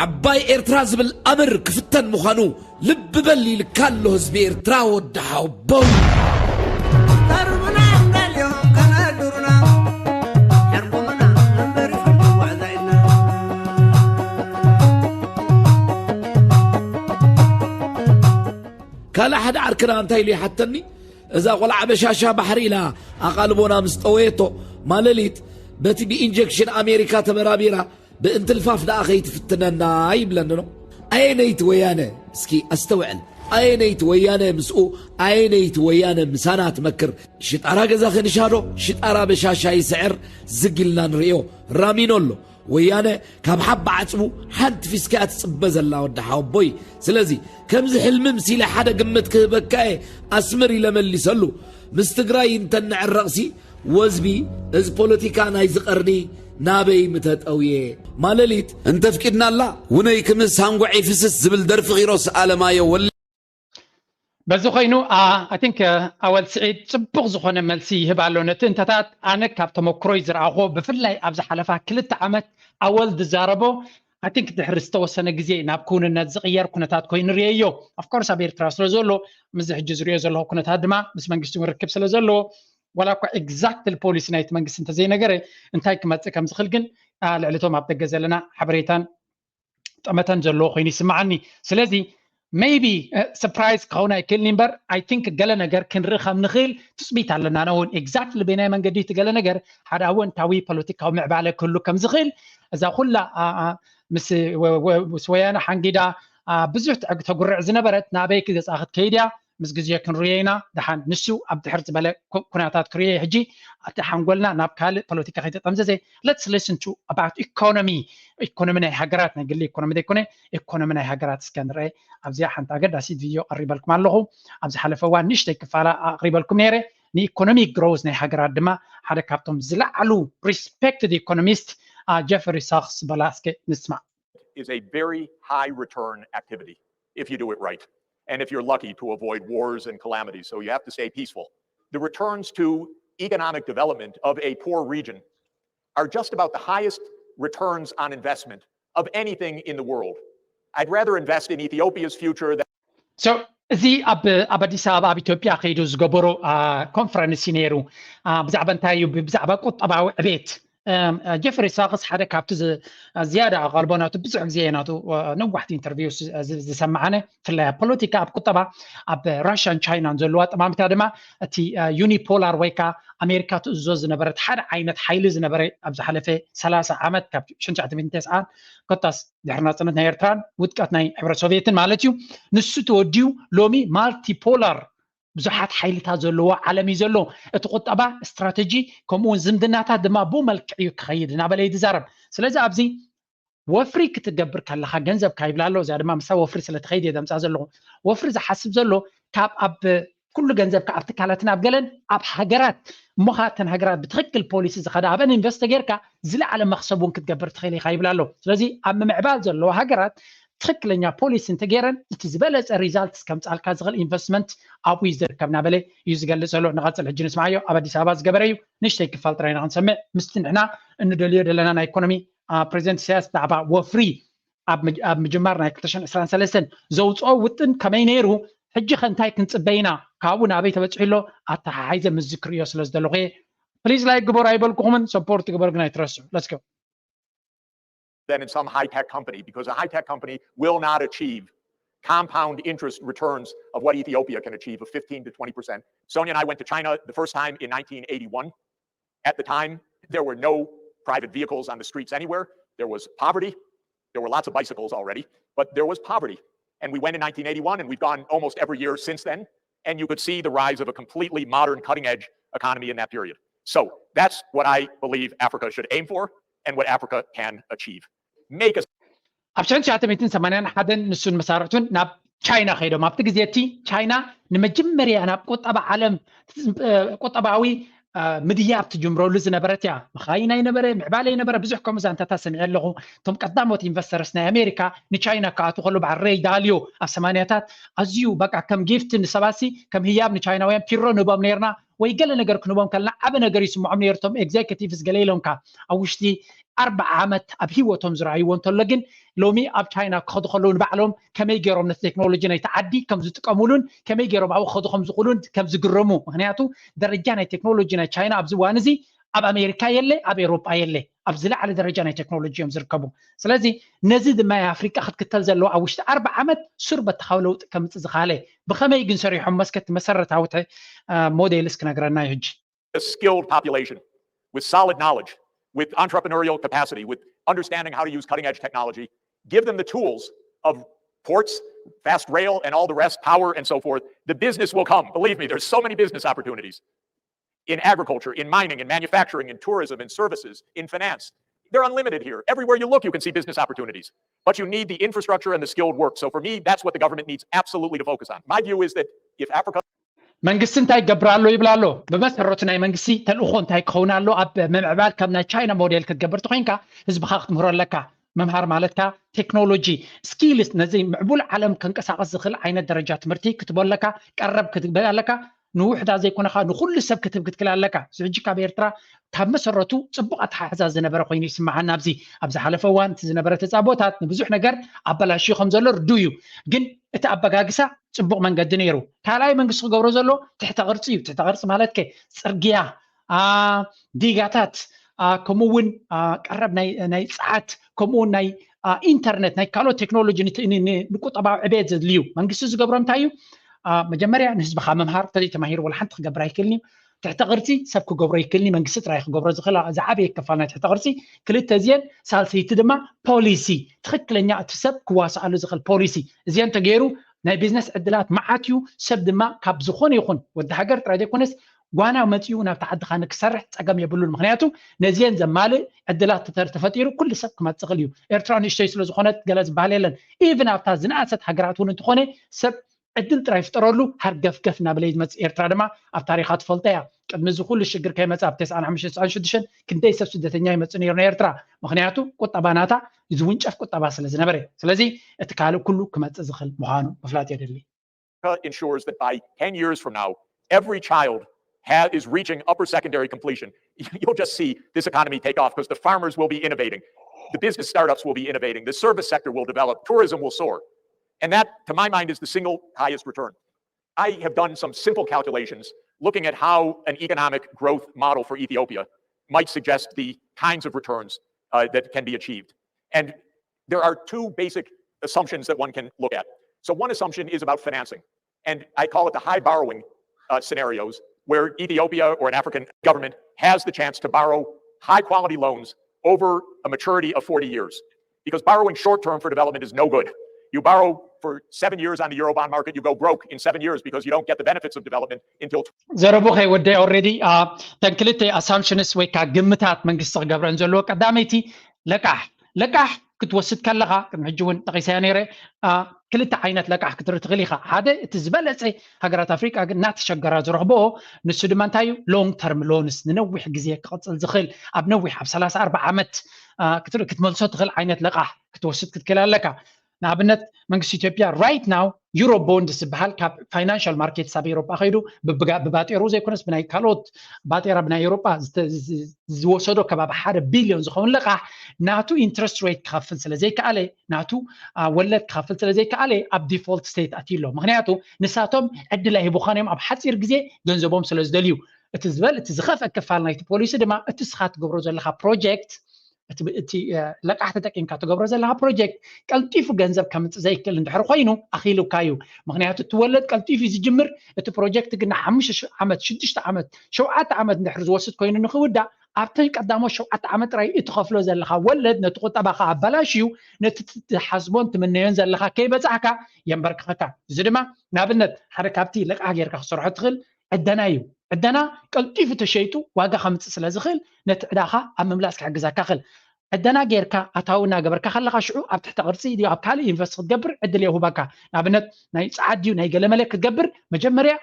ዓባይ ኤርትራ ዝብል ኣምር ክፍተን ምዃኑ ልቢ በል ኢልካ ኣሎ ህዝቢ ኤርትራ ወዲ ሓወቦይ። ካልእ ሓደ ዓርክና እንታይ ኢሉ ይሓተኒ እዛ ቆልዓ በሻሻ ባሕሪ ኢላ ኣቓልቦና ምስ ጠወየቶ ማለሊት በቲ ብኢንጀክሽን ኣሜሪካ ተበራቢራ ብእንትልፋፍ ደኣ ከይትፍትነና ይብለኒ ኖ። ኣየነይቲ ወያነ እስኪ ኣስተውዕል ኣየነይቲ ወያነ ምስኡ ኣየነይቲ ወያነ ምሳና ትመክር ሽጣራ ገዛ ክንሻዶ ሽጣራ በሻሻ ይስዕር ዝግ ኢልና ንርእዮ ራሚኖ ኣሎ ወያነ ካብ ሓባ ዓፅሙ ሓንቲ ፊስካ እያ ትፅበ ዘላ ወዲ ሓወቦይ ስለዚ ከምዚ ሕልሚ ምሲለ ሓደ ግምት ክህበካ እየ ኣስምር ኢለ መሊሰሉ ምስ ትግራይ እንተንዕረቕሲ ወዝቢ እዚ ፖለቲካ ናይዚ ቀርኒ ናበይ ምተጠውየ ማለሊት እንተፍቂድናላ ውነይ ክምስ ሃንጎዕ ይፍስስ ዝብል ደርፊ ኪሮስ ኣለማዮ ወሊ በዚ ኮይኑ ኣይ ቲንክ ኣወል ስዒድ ፅቡቕ ዝኾነ መልሲ ይህብ ኣሎ ነቲ እንተታት ኣነ ካብ ተመክሮይ ዝረኣኹ ብፍላይ ኣብ ዝሓለፋ ክልተ ዓመት ኣወል ዝዛረቦ ኣይ ቲንክ ድሕሪ ዝተወሰነ ግዜ ናብ ክውንነት ዝቕየር ኩነታት ኮይኑ ርእየዮ ኣፍኮርስ ኣብ ኤርትራ ስለ ዘሎ ምስዚ ሕጂ ዝሪኦ ዘለኹ ኩነታት ድማ ምስ መንግስቲ እውን ርክብ ስለ ዘለዎ ዋላ እኳ ኤግዛክትሊ ፖሊሲ ናይቲ መንግስቲ እንተዘይነገረ እንታይ ክመፅእ ከም ዝኽእል ግን ልዕሊ እቶም ኣብ ደገ ዘለና ሓበሬታን ጠመተን ዘለዎ ኮይኑ ይስምዓኒ። ስለዚ maybe surprise ክኸውን ኣይክእልን እምበር I think ገለ ነገር ክንርኢ ከም ንኽእል ትፅቢት ኣለና። ንውን exactly በናይ መንገዲ እቲ ገለ ነገር ሓደ ኣወንታዊ ፖለቲካዊ ምዕባለ ክህሉ ከም ዝኽእል እዛ ኩላ ምስ ወያነ ሓንጊዳ ብዙሕ ተጉርዕ ዝነበረት ናበይ ክገፃ ክትከይድ እያ ምስ ግዜ ክንርዮ ኢና። ደሓን ንሱ ኣብ ድሕር ዝበለ ኩነታት ክርዮ ሕጂ እቲ ሓንጎልና ናብ ካልእ ፖለቲካ ከይተጠምዘዘ let's listen to about economy ኢኮኖሚ ናይ ሃገራት ናይ ግሊ ኢኮኖሚ ዘይኮነ ኢኮኖሚ ናይ ሃገራት እስከ ንርአ። ኣብዚኣ ሓንቲ ኣገዳሲት ቪድዮ ቀሪበልኩም ኣለኹ። ኣብ ዝሓለፈ እዋን ንእሽተይ ክፋላ ኣቕሪበልኩም ነይረ። ንኢኮኖሚ ግሮዝ ናይ ሃገራት ድማ ሓደ ካብቶም ዝለዓሉ respected economist ጀፈሪ ሳክስ በላ እስከ ንስማዕ። Is a very high return activity if you do it right. And if you're lucky to avoid wars and calamities, so you have to stay peaceful. The returns to economic development of a poor region are just about the highest returns on investment of anything in the world. I'd rather invest in Ethiopia's future than So እዚ ኣብ ኣብ ኣዲስ ኣበባ ኣብ ኢትዮጵያ ከይዱ ዝገበሮ ኮንፈረንስ እዩ ነይሩ። ብዛዕባ እንታይ እዩ? ብዛዕባ ቁጠባዊ ዕቤት። ጀፍሪ ሳክስ ሓደ ካብቲ ዝያዳ ኣቓልቦ ናቱ ብዙሕ ግዜ ናቱ ነዋሕቲ ኢንተርቪው ዝሰማዓነ ብፍላይ ኣብ ፖለቲካ ኣብ ቁጠባ ኣብ ራሽያን ቻይናን ዘለዋ ጠማምታ ድማ እቲ ዩኒፖላር ወይ ከዓ ኣሜሪካ ትእዞ ዝነበረት ሓደ ዓይነት ሓይሊ ዝነበረ ኣብ ዝሓለፈ ሰላሳ ዓመት ካብ ሽንሻዓተ ሚእትን ተስዓን ኮታስ ድሕሪ ናፅነት ናይ ኤርትራን ውድቀት ናይ ሕብረት ሶቪየትን ማለት እዩ። ንሱ ተወዲኡ ሎሚ ማልቲፖላር ብዙሓት ሓይልታት ዘለዎ ዓለም እዩ ዘሎ። እቲ ቁጠባ ስትራተጂ ከምኡውን ዝምድናታት ድማ ብኡ መልክዕ እዩ ክኸይድ እናበለ እዩ ዝዛረብ። ስለዚ ኣብዚ ወፍሪ ክትገብር ከለካ ገንዘብካ ይብላ ኣሎ። እዚኣ ድማ ምሳ ወፍሪ ስለትኸይድ እየ ዘምፃ ዘለኹ። ወፍሪ ዝሓስብ ዘሎ ካብ ኣብ ኩሉ ገንዘብካ ኣብ ትካላትን ኣብ ገለን ኣብ ሃገራት እሞኻ እተን ሃገራት ብትክክል ፖሊሲ ዝኸዳ ኣብአን ኢንቨስት ጌርካ ዝለዓለ መክሰብ እውን ክትገብር ትኽእል ኢኻ ይብላ ኣሎ። ስለዚ ኣብ ምምዕባል ዘለዋ ሃገራት ትክክለኛ ፖሊሲ እንተገይረን እቲ ዝበለፀ ሪዛልት እስከምፃልካ ዝኽእል ኢንቨስትመንት ኣብኡ እዩ ዝርከብ እናበለ እዩ ዝገልፅ ዘሎ። ንቐፅል ሕጂ ንስማዓዮ ኣብ ኣዲስ ኣበባ ዝገበረ እዩ። ንእሽተይ ክፋል ጥራይ ኢና ክንሰምዕ ምስቲ ንሕና እንደልዮ ዘለና ናይ ኢኮኖሚ ፕሬዚደንት ኢሳያስ ብዛዕባ ወፍሪ ኣብ ምጅማር ናይ ክልተ ሽሕን ዕስራን ሰለስተን ዘውፅኦ ውጥን ከመይ ነይሩ ሕጂ ከ እንታይ ክንፅበ ኢና ካብኡ ናበይ ተበፂሑ ኣሎ ኣተሓሓይዘ ምስ ዝክርእዮ ስለ ዝደለኹ እየ። ፕሊዝ ላይክ ግበሩ ኣይበልኩኹምን ሰፖርት ግበሩ ግን ኣይትረስዑ። Let's go. Than in some high-tech company because a high-tech company will not achieve compound interest returns of what Ethiopia can achieve of fifteen to twenty percent. Sonia and I went to China the first time in nineteen eighty-one. At the time, there were no private vehicles on the streets anywhere. There was poverty. There were lots of bicycles already, but there was poverty. And we went in nineteen eighty-one, and we've gone almost every year since then. And you could see the rise of a completely modern, cutting edge economy in that period. So that's what I believe Africa should aim for and what Africa can achieve. Make a ኣብ ሽሕን ትሽዓተ ሚእትን ሰማንያን ሓደን ንሱን መሳርሕቱን ናብ ቻይና ከይዶም። ኣብቲ ግዜ እቲ ቻይና ንመጀመርያ ናብ ቁጠባ ዓለም ቁጠባዊ ምድያብ ትጅምረሉ ዝነበረት እያ። መኻይን ኣይነበረ፣ ምዕባለ ኣይነበረ፣ ብዙሕ ከምኡ ዛንታታት ሰሚዐ ኣለኹ። እቶም ቀዳሞት ኢንቨስተርስ ናይ ኣሜሪካ ንቻይና ክኣትዉ ከሎ በዓል ሬይ ዳልዮ ኣብ ሰማንያታት ኣዝዩ በቃ ከም ጊፍት ንሰባሲ ከም ህያብ ንቻይናውያን ፒሮ ንህቦም ነርና ወይ ገለ ነገር ክንቦም ከለና ዓበ ነገር ይስምዖም ነይሩ። እቶም ኤግዜኪቲቭስ ገለ ኢሎም ከ ኣብ ውሽጢ ኣርባዓ ዓመት ኣብ ህይወቶም ዝረኣይዎ እንተሎ ግን ሎሚ ኣብ ቻይና ክኸዱ ከለዉ ንባዕሎም ከመይ ገይሮም ነቲ ቴክኖሎጂ ናይቲ ዓዲ ከም ዝጥቀምሉን ከመይ ገይሮም ኣብኡ ክኸዱ ከም ዝኽእሉን ከም ዝግረሙ። ምክንያቱ ደረጃ ናይ ቴክኖሎጂ ናይ ቻይና ኣብዚ እዋን እዚ ኣብ ኣሜሪካ የለ፣ ኣብ ኤውሮጳ የለ። ኣብ ዝለዓለ ደረጃ ናይ ቴክኖሎጂ እዮም ዝርከቡ። ስለዚ ነዚ ድማ ኣፍሪቃ ክትክተል ዘለዋ ኣብ ውሽጢ ኣርባዓ ዓመት ሱር በተኻዊ ለውጢ ከምፅእ ዝኻለ ብኸመይ ግን ሰሪሖም መስከቲ መሰረታዊ ሞዴልስ ክነግረና እዩ ሕጂ። A skilled population with solid knowledge, with entrepreneurial capacity, with understanding how to use cutting edge technology, give them the tools of ports, fast rail, and all the rest, power and so forth. The business will come. Believe me, there's so many business opportunities in agriculture, in mining, in manufacturing, in tourism, in services, in finance. They're unlimited here. Everywhere you look, you can see business opportunities. But you need the infrastructure and the skilled work. So for me, that's what the government needs absolutely to focus on. My view is that if Africa መንግስቲ እንታይ ይገብር ኣሎ ይብል ኣሎ። ብመሰረቱ ናይ መንግስቲ ተልእኾ እንታይ ክኸውን ኣሎ? ኣብ ምምዕባል ከም ናይ ቻይና ሞዴል ክትገብር ተኮይንካ ህዝብኻ ክትምህሮ ኣለካ። ምምሃር ማለትካ ቴክኖሎጂ ስኪልስ ነዚ ምዕቡል ዓለም ከንቀሳቀስ ዝኽእል ዓይነት ደረጃ ትምህርቲ ክትቦ ኣለካ። ቀረብ ክትብል ኣለካ። ንውሕዳ ዘይኮነካ ንኩሉ ሰብ ክትህብ ክትክል ኣለካ። እዚ ሕጂ ካብ ኤርትራ ካብ መሰረቱ ፅቡቅ ኣተሓሕዛ ዝነበረ ኮይኑ ይስምዓና። ኣብዚ ኣብ ዝሓለፈ እዋን እቲ ዝነበረ ተፃቦታት ንብዙሕ ነገር ኣበላሽዩ ከም ዘሎ ርዱ እዩ። ግን እቲ ኣበጋግሳ ፅቡቅ መንገዲ ነይሩ። ካልኣይ መንግስቲ ክገብሮ ዘሎ ትሕተ ቅርፂ እዩ። ትሕተ ቅርፂ ማለት ከ ፅርግያ፣ ዲጋታት፣ ከምኡ እውን ቀረብ ናይ ፀዓት ከምኡ እውን ናይ ኢንተርነት፣ ናይ ካልኦት ቴክኖሎጂ ንቁጠባዊ ዕቤት ዘድልዩ መንግስቲ ዝገብሮ እንታይ እዩ? መጀመርያ ንህዝብኻ ምምሃር፣ ተዘይተማሂሩ ወላ ሓንቲ ክገብር ኣይክእልን እዩ። ትሕተ ቅርፂ ሰብ ክገብሮ ይክእልን እዩ፣ መንግስቲ ጥራይ ክገብሮ ዝኽእል ዝዓበየ ክፋል ናይ ትሕተ ቅርፂ። ክልተ እዚአን፣ ሳልሰይቲ ድማ ፖሊሲ፣ ትኽክለኛ እቲ ሰብ ክዋስኣሉ ዝኽእል ፖሊሲ። እዚአን ተገይሩ ናይ ቢዝነስ ዕድላት መዓት እዩ። ሰብ ድማ ካብ ዝኾነ ይኹን ወዲ ሃገር ጥራይ ዘይኮነስ ጓና መፂኡ ናብቲ ዓድኻ ንክሰርሕ ፀገም የብሉን። ምክንያቱ ነዚአን ዘማልእ ዕድላት ተፈጢሩ ኩሉ ሰብ ክመፅእ ይኽእል እዩ። ኤርትራ ንእሽተይ ስለዝኾነት ገለ ዝበሃል የለን። ኢቭን ኣብታ ዝነኣሰት ሃገራት እውን እንተኾነ ሰብ ዕድል ጥራይ ፍጠረሉ፣ ሃርገፍገፍ እናበለ ዝመፅእ። ኤርትራ ድማ ኣብ ታሪኻ ትፈልጦ እያ። ቅድሚ እዚ ኩሉ ሽግር ከይመፅእ ኣብ ተስዓን ሓሙሽተን ተስዓን ሽዱሽተን ክንደይ ሰብ ስደተኛ ይመፅእ ነይሩ ናብ ኤርትራ። ምክንያቱ ቁጠባ ናታ ዝውንጨፍ ቁጠባ ስለ ዝነበረ። ስለዚ እቲ ካልእ ኩሉ ክመፅእ ዝኽእል ምዃኑ ምፍላጥ የድሊ። Ensures that by ten years from now, every child has, is reaching upper secondary completion. You'll just see this economy take off because the farmers will be innovating, the business startups will be innovating, the service sector will develop, tourism will soar. And that, to my mind, is the single highest return. I have done some simple calculations looking at how an economic growth model for Ethiopia might suggest the kinds of returns uh, that can be achieved. And there are two basic assumptions that one can look at. So, one assumption is about financing. And I call it the high borrowing uh, scenarios, where Ethiopia or an African government has the chance to borrow high quality loans over a maturity of forty years. Because borrowing short term for development is no good. You borrow for seven years on the Eurobond market, you go broke in seven years because you don't get the benefits of development until. ዘረቡ ከይወደ ኦልሬዲ እተን ክልተ ኣሳምፕሽንስ ወይ ከዓ ግምታት መንግስቲ ክገብረን ዘለዎ፣ ቀዳመይቲ ለቃሕ። ለቃሕ ክትወስድ ከለኻ፣ ቅድሚ ሕጂ እውን ጠቒሰያ ነይረ፣ ክልተ ዓይነት ለቃሕ ክትርኢ ትኽእል ኢኻ። ሓደ እቲ ዝበለፀ፣ ሃገራት ኣፍሪቃ ግን እናተሸገራ ዝረኽብኦ፣ ንሱ ድማ እንታይ እዩ? ሎንግ ተርም ሎንስ፣ ንነዊሕ ግዜ ክቕፅል ዝኽእል፣ ኣብ ነዊሕ ኣብ ሰላሳ ኣርባዓ ዓመት ክትመልሶ ትኽእል ዓይነት ለቃሕ ክትወስድ ክትክእል ኣለካ። ንኣብነት መንግስቲ ኢትዮጵያ right now ዩሮ ቦንድስ ዝበሃል ካብ ፋይናንሻል ማርኬትስ ኣብ ኤውሮጳ ከይዱ ብባጤሩ ዘይኮነስ ብናይ ካልኦት ባጤራ ብናይ ኤውሮጳ ዝወሰዶ ከባቢ ሓደ ቢልዮን ዝኸውን ለቃሕ ናቱ ኢንትረስት ሬት ክኸፍል ስለ ዘይከኣለ፣ ናቱ ወለድ ክኸፍል ስለ ዘይከኣለ ኣብ ዲፎልት ስቴት ኣትዩ ኣሎ። ምክንያቱ ንሳቶም ዕድል ኣይህቡኻን እዮም ኣብ ሓፂር ግዜ ገንዘቦም ስለ ዝደልዩ። እቲ ዝበል እቲ ዝኸፍአ ክፋል ናይቲ ፖሊሲ ድማ እቲ ስኻ ትገብሮ ዘለካ ፕሮጀክት እቲ ለቃሕ ተጠቂምካ ትገብሮ ዘለካ ፕሮጀክት ቀልጢፉ ገንዘብ ከምፅእ ዘይክእል እንድሕር ኮይኑ ኣኺሉካ እዩ። ምክንያቱ እቲ ወለድ ቀልጢፉ እዩ ዝጅምር። እቲ ፕሮጀክት ግን ንሓሙሽተ ዓመት፣ ሽዱሽተ ዓመት፣ ሸውዓተ ዓመት እንድሕር ዝወስድ ኮይኑ ንክውዳእ ኣብተን ቀዳሞት ሸውዓተ ዓመት ጥራይ እትኸፍሎ ዘለካ ወለድ ነቲ ቁጠባካ ኣባላሽዩ ነቲ ትሓስቦን ትምነዮን ዘለካ ከይበፃዕካ የንበርክኸካ። እዚ ድማ ንኣብነት ሓደ ካብቲ ለቃሕ ጌርካ ክሰርሖ ትኽእል ዕደና እዩ። ዕደና ቀልጢፉ ተሸይጡ ዋጋ ከምፅእ ስለ ዝኽእል ነቲ ዕዳኻ ኣብ ምምላስ ክሕግዘካ ይኽእል። ዕደና ጌርካ ኣታዊ እናገበርካ ከለካ ሽዑ ኣብ ትሕተ ቅርፂ ድዩ ኣብ ካልእ ኢንቨስት ክትገብር ዕድል የውህበካ። ንኣብነት ናይ ፀዓት ድዩ ናይ ገለመለ ክትገብር መጀመርያ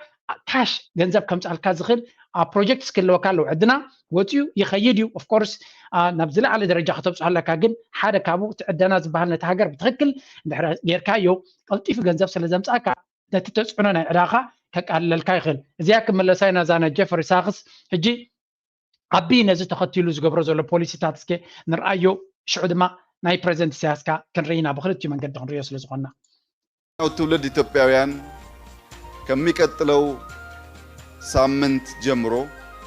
ካሽ ገንዘብ ከምፅኣልካ ዝኽእል ኣብ ፕሮጀክት ክህልወካ ኣለዎ። ዕድና ወፂኡ ይኸይድ እዩ። ኦፍኮርስ ናብ ዝለዓለ ደረጃ ከተብፅሖ ኣለካ። ግን ሓደ ካብኡ እቲ ዕደና ዝበሃል ነቲ ሃገር ብትኽክል እንድሕር ጌርካዮ ቀልጢፉ ገንዘብ ስለ ዘምፅኣካ ነቲ ተፅዕኖ ናይ ዕዳኻ ከቃልለልካ ይኽእል። እዚኣ ክምለሳ ኢና እዛ ናይ ጀፈሪ ሳክስ ሕጂ ኣቢ ነዚ ተኸቲሉ ዝገብሮ ዘሎ ፖሊሲታት እስከ ንርኣዮ። ሽዑ ድማ ናይ ፕሬዚደንት ኢሳያስካ ክንርኢ ኢና ብክልቲኡ መንገዲ ክንሪኦ ስለ ዝኾንና። ትውልድ ኢትዮጵያውያን ከሚቀጥለው ሳምንት ጀምሮ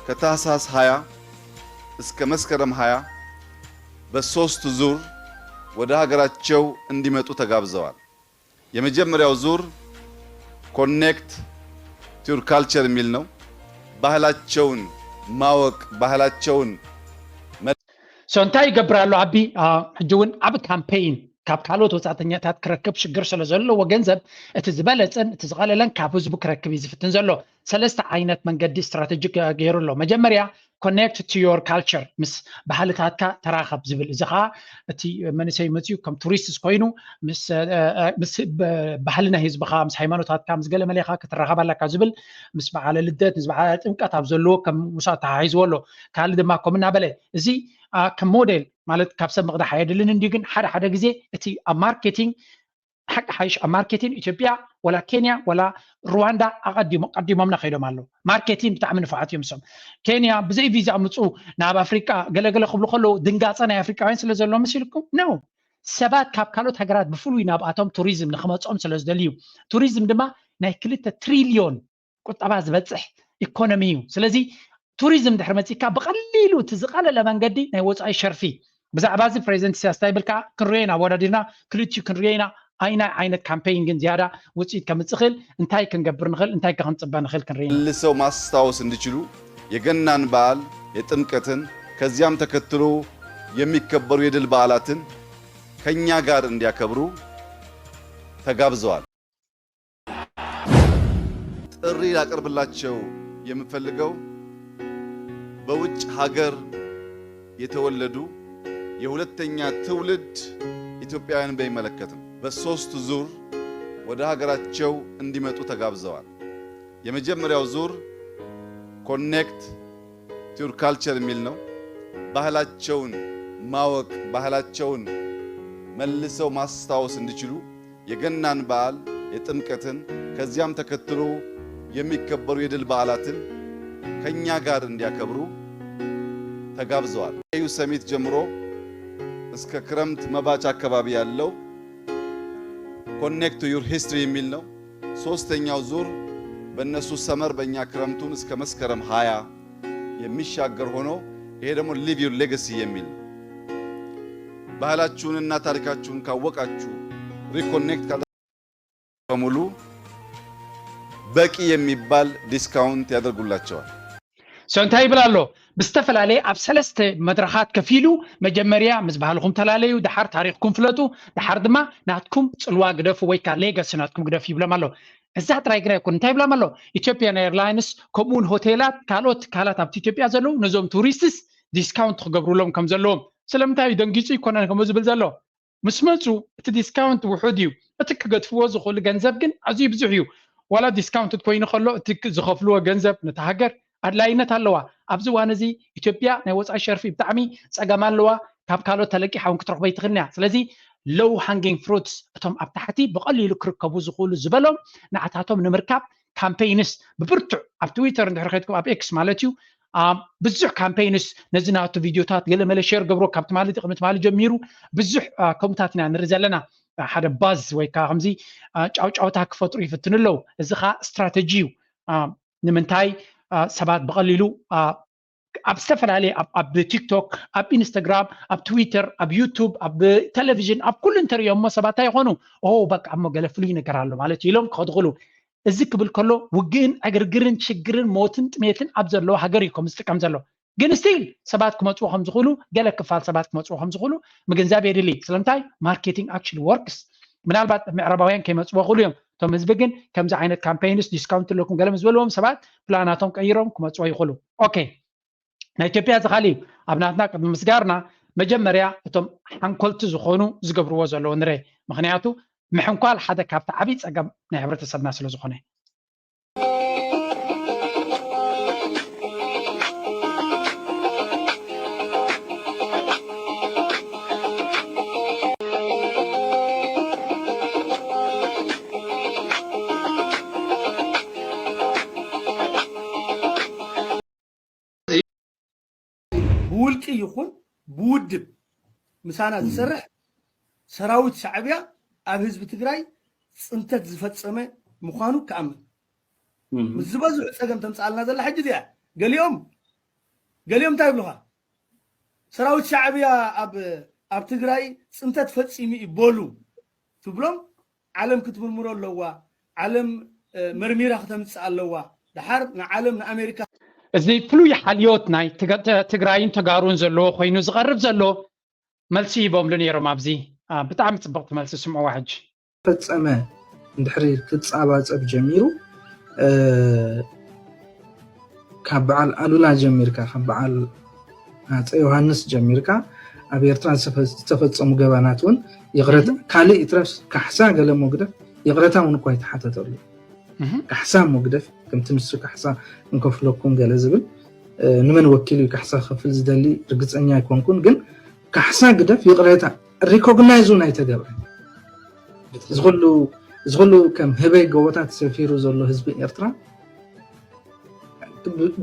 ከታህሳስ ሃያ እስከ መስከረም ሃያ በሶስት ዙር ወደ ሀገራቸው እንዲመጡ ተጋብዘዋል። የመጀመሪያው ዙር Connect to your culture የሚል ነው። ባህላቸውን ማወቅ፣ ባህላቸውን so እንታይ ይገብር ኣሎ ኣቢ? ሕጂ እውን ዓብ ካምፔይን ካብ ካልኦት ወፃእተኛታት ክረክብ ሽግር ስለ ዘለዎ ገንዘብ እቲ ዝበለፀን እቲ ዝቐለለን ካብ ህዝቡ ክረክብ እዩ ዝፍትን ዘሎ። ሰለስተ ዓይነት መንገዲ ስትራተጂ ገይሩ ኣሎ። መጀመርያ Connect to your culture፣ ምስ ባህልታትካ ተራኸብ ዝብል። እዚ ከዓ እቲ መንእሰይ መፅኡ ከም ቱሪስት ኮይኑ ምስ ባህሊ ናይ ህዝብኻ፣ ምስ ሃይማኖታትካ፣ ምስ ገለ መሌኻ ክትራኸብ ኣለካ ዝብል፣ ምስ በዓለ ልደት፣ ምስ በዓለ ጥምቀት ኣብ ዘለዎ ከም ውሳ ተሓሒዝዎ ኣሎ። ካልእ ድማ ከምኡ እናበለ እዚ ከም ሞዴል ማለት ካብ ሰብ ምቕዳሕ ኣየድልን እንድዩ፣ ግን ሓደ ሓደ ግዜ እቲ ኣብ ማርኬቲንግ ሓቂ ሓይሽ ኣብ ማርኬቲንግ ኢትዮጵያ ወላ ኬንያ ወላ ሩዋንዳ ኣቐዲሞ ቀዲሞምና ከይዶም ኣለዉ። ማርኬቲንግ ብጣዕሚ ንፉዓት እዮም እሶም። ኬንያ ብዘይ ቪዛ ምፁ ናብ ኣፍሪቃ ገለገለ ክብሉ ከለዉ ድንጋፀ ናይ ኣፍሪቃውያን ስለ ዘሎ መሲልኩም ነው። ሰባት ካብ ካልኦት ሃገራት ብፍሉይ ናብኣቶም ቱሪዝም ንክመፅኦም ስለ ዝደልዩ፣ ቱሪዝም ድማ ናይ ክልተ ትሪልዮን ቁጠባ ዝበፅሕ ኢኮኖሚ እዩ። ስለዚ ቱሪዝም ድሕሪ መፂካ ብቐሊሉ እቲ ዝቐለለ መንገዲ ናይ ወፃኢ ሸርፊ ብዛዕባ እዚ ፕሬዚደንት ኢሳያስ እንታይ ይብል ከዓ ክንሪኦ ኢና፣ ኣወዳዲርና ክልቲኡ ክንሪኦ ኢና። ኣይናይ ዓይነት ካምፔይን ግን ዝያዳ ውፅኢት ከምፅእ ክእል እንታይ ክንገብር ንኽእል እንታይ ከ ክንፅበ ንኽእል ክንርኢ ኢና። መልሰው ማስታወስ እንዲችሉ የገናን በዓል፣ የጥምቀትን ከዚያም ተከትሎ የሚከበሩ የድል በዓላትን ከኛ ጋር እንዲያከብሩ ተጋብዘዋል። ጥሪ ላቀርብላቸው የምፈልገው በውጭ ሀገር የተወለዱ የሁለተኛ ትውልድ ኢትዮጵያውያን በሚመለከት ነው። በሶስት ዙር ወደ ሀገራቸው እንዲመጡ ተጋብዘዋል። የመጀመሪያው ዙር Connect to your culture የሚል ነው። ባህላቸውን ማወቅ፣ ባህላቸውን መልሰው ማስታወስ እንዲችሉ የገናን በዓል፣ የጥምቀትን ከዚያም ተከትሎ የሚከበሩ የድል በዓላትን ከኛ ጋር እንዲያከብሩ ተጋብዘዋል። ከዩ ሰሚት ጀምሮ እስከ ክረምት መባቻ አካባቢ ያለው Connect to your history የሚል ነው። ሶስተኛው ዙር በእነሱ ሰመር በእኛ ክረምቱን እስከ መስከረም ሃያ የሚሻገር ሆኖ ይሄ ደግሞ Live Your Legacy የሚል ነው። ባህላችሁንና ታሪካችሁን ካወቃችሁ reconnect በሙሉ በቂ የሚባል discount ያደርጉላቸዋል። So እንታይ ይብል ኣሎ? ብዝተፈላለየ ኣብ ሰለስተ መድረኻት ከፊሉ መጀመርያ ምስ ባህልኹም ተላለዩ፣ ድሓር ታሪኽኩም ፍለጡ፣ ድሓር ድማ ናትኩም ፅልዋ ግደፉ ወይ ከዓ ሌጋሲ ናትኩም ግደፉ ይብሎም ኣሎ። እዛ ጥራይ ግን ኣይኮን እንታይ ይብሎም ኣሎ? ኢትዮጵያን ኤርላይንስ ከምኡ እውን ሆቴላት ካልኦት ትካላት ኣብቲ ኢትዮጵያ ዘለዉ ነዞም ቱሪስትስ ዲስካውንት ክገብሩሎም ከም ዘለዎም። ስለምንታይ እዩ ደንጊፁ ይኮነን ከምኡ ዝብል ዘሎ? ምስ መፁ እቲ ዲስካውንት ውሑድ እዩ። እቲ ክገድፍዎ ዝኽእሉ ገንዘብ ግን ኣዝዩ ብዙሕ እዩ። ዋላ ዲስካውንት ኮይኑ ከሎ እቲ ዝኸፍልዎ ገንዘብ ነታ ሃገር ኣድላይነት ኣለዋ። ኣብዚ እዋን እዚ ኢትዮጵያ ናይ ወፃኢ ሸርፊ ብጣዕሚ ፀገም ኣለዋ። ካብ ካልኦት ተለቂሓ እውን ክትረኽቦ ኣይትኽእልን እያ። ስለዚ low hanging fruits እቶም ኣብ ታሕቲ ብቐሊሉ ክርከቡ ዝኽእሉ ዝበሎም ንዓታቶም ንምርካብ ካምፔይንስ ብብርቱዕ ኣብ ትዊተር እንድሕር ከድኩም ኣብ ኤክስ ማለት እዩ ብዙሕ ካምፔይንስ ነዚ ናቱ ቪድዮታት ገለመለ ሸር ገብሮ ካብ ትማሊ ቅድሚ ትማሊ ጀሚሩ ብዙሕ ከምኡታት ኢና ንርኢ ዘለና ሓደ ባዝ ወይ ከዓ ከምዚ ጫውጫውታ ክፈጥሩ ይፍትኑ ኣለዉ እዚ ከዓ ስትራተጂ እዩ ንምንታይ ሰባት ብቐሊሉ ኣብ ዝተፈላለየ ኣብ ቲክቶክ ኣብ ኢንስታግራም ኣብ ትዊተር ኣብ ዩቱብ ኣብ ቴሌቪዥን ኣብ ኩሉ እንተሪኦሞ ሰባት እንታይ ይኾኑ ኦ በቃ እሞ ገለ ፍሉይ ነገር ኣሎ ማለት እዩ ኢሎም ክኸድኽሉ እዚ ክብል ከሎ ውግእን ዕግርግርን ሽግርን ሞትን ጥሜትን ኣብ ዘለዎ ሃገር እዩ ከም ዝጥቀም ዘሎ ግን ስቲል ሰባት ክመፅዎ ከም ዝኽእሉ ገለ ክፋል ሰባት ክመፅዎ ከም ዝኽእሉ ምግንዛብ የድሊ ስለምንታይ marketing actually works ምናልባት ምዕራባውያን ከይመፅዎ ክእሉ እዮም እቶም ህዝቢ ግን ከምዚ ዓይነት ካምፔይንስ ዲስካውንት ኣለኩም ገለ ምስ በልዎም ሰባት ፕላናቶም ቀይሮም ክመፅዎ ይኽእሉ ኦኬ ናይ ኢትዮጵያ እዚ ካሊእ ኣብ ናትና ቅድሚ ምስጋርና መጀመርያ እቶም ሓንኮልቲ ዝኾኑ ዝገብርዎ ዘለዉ ንረ ምክንያቱ ምሕንኳል ሓደ ካብቲ ዓብይ ፀገም ናይ ሕብረተሰብና ስለ ዝኾነ ብውልቂ ይኹን ብውድብ ምሳና ዝሰርሕ ሰራዊት ሻዕብያ ኣብ ህዝቢ ትግራይ ፅንተት ዝፈፀመ ምዃኑ ክኣምን ምስ ዝበዝሑ ፀገም ተምፅኣልና ዘላ ሕጂ እዚኣ ገሊኦም ገሊኦም እንታይ ይብሉኻ ሰራዊት ሻዕብያ ኣብ ኣብ ትግራይ ፅንተት ፈፂሙ እዩ በሉ ትብሎም ዓለም ክትምርምሮ ኣለዋ ዓለም መርሚራ ክተምፅእ ኣለዋ ደሓር ንዓለም ንኣሜሪካ እዚ ፍሉይ ሓልዮት ናይ ትግራይን ተጋሩን ዘለዎ ኮይኑ ዝቐርብ ዘሎ መልሲ ሂቦምሉ ነይሮም ኣብዚ ብጣዕሚ ፅብቕቲ መልሲ ስምዕዋ ሕጂ ፈፀመ እንድሕሪ ክፃባፀብ ጀሚሩ ካብ በዓል ኣሉላ ጀሚርካ ካብ በዓል ኣፀ ዮሃንስ ጀሚርካ ኣብ ኤርትራ ዝተፈፀሙ ገበናት እውን ይቕረታ ካልእ ይትረፍ ካሕሳ ገለ ሞግደፍ ይቕረታ እውን እኳ ይተሓተተሉ ካሕሳ ሞግደፍ ከምቲ ንሱ ካሕሳ እንከፍለኩም ገለ ዝብል ንመን ወኪሉ እዩ ካሕሳ ክኸፍል ዝደሊ ርግፀኛ ኣይኮንኩን ግን ካሕሳ ግደፍ ይቕሬታ recognize እውን ኣይተገብረን እዚ ኩሉ ከም ህበይ ጎቦታት ሰፊሩ ዘሎ ህዝቢ ኤርትራ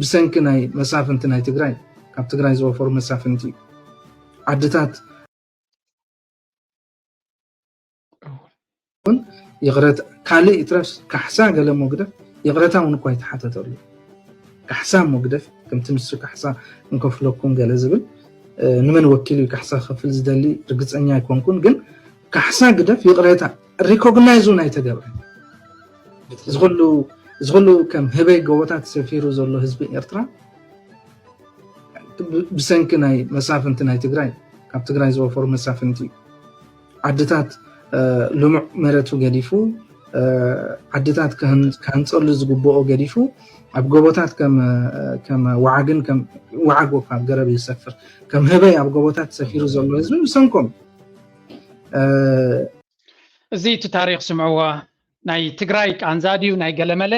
ብሰንኪ ናይ መሳፍንቲ ናይ ትግራይ ካብ ትግራይ ዝወፈሩ መሳፍንቲ ዓድታት እውን ይቕረታ ካልእ ይትረፍ ካሕሳ ገለ ሞግደፍ ይቕረታ እውን እኳ ይተሓተተሉ ካሕሳ ሞግደፍ ከምቲ ንሱ ካሕሳ እንከፍለኩም ገለ ዝብል ንመን ወኪሉ እዩ ካሕሳ ክኸፍል ዝደሊ ርግፀኛ ኣይኮንኩን። ግን ካሕሳ ግደፍ፣ ይቕሬታ ሪኮግናይዝ እውን ኣይተገብረን። እዚ ኩሉ እዚ ኩሉ ከም ህበይ ጎቦታት ሰፊሩ ዘሎ ህዝቢ ኤርትራ ብ- ብሰንኪ ናይ መሳፍንቲ ናይ ትግራይ፣ ካብ ትግራይ ዝወፈሩ መሳፍንቲ እዩ። ዓድታት ልሙዕ መረቱ ገዲፉ፣ ዓድታት ክህንፀሉ ዝግብኦ ገዲፉ፣ ኣብ ጎቦታት ከም ወዓግን፣ ወዓግ ወካ ገረብ ይሰፍር፣ ከም ህበይ ኣብ ጎቦታት ሰፊሩ ዘሎ ህዝቢ ብሰንኮም። እዚ እቲ ታሪክ ስምዕዋ። ናይ ትግራይ ቃንዛ ድዩ ናይ ገለመለ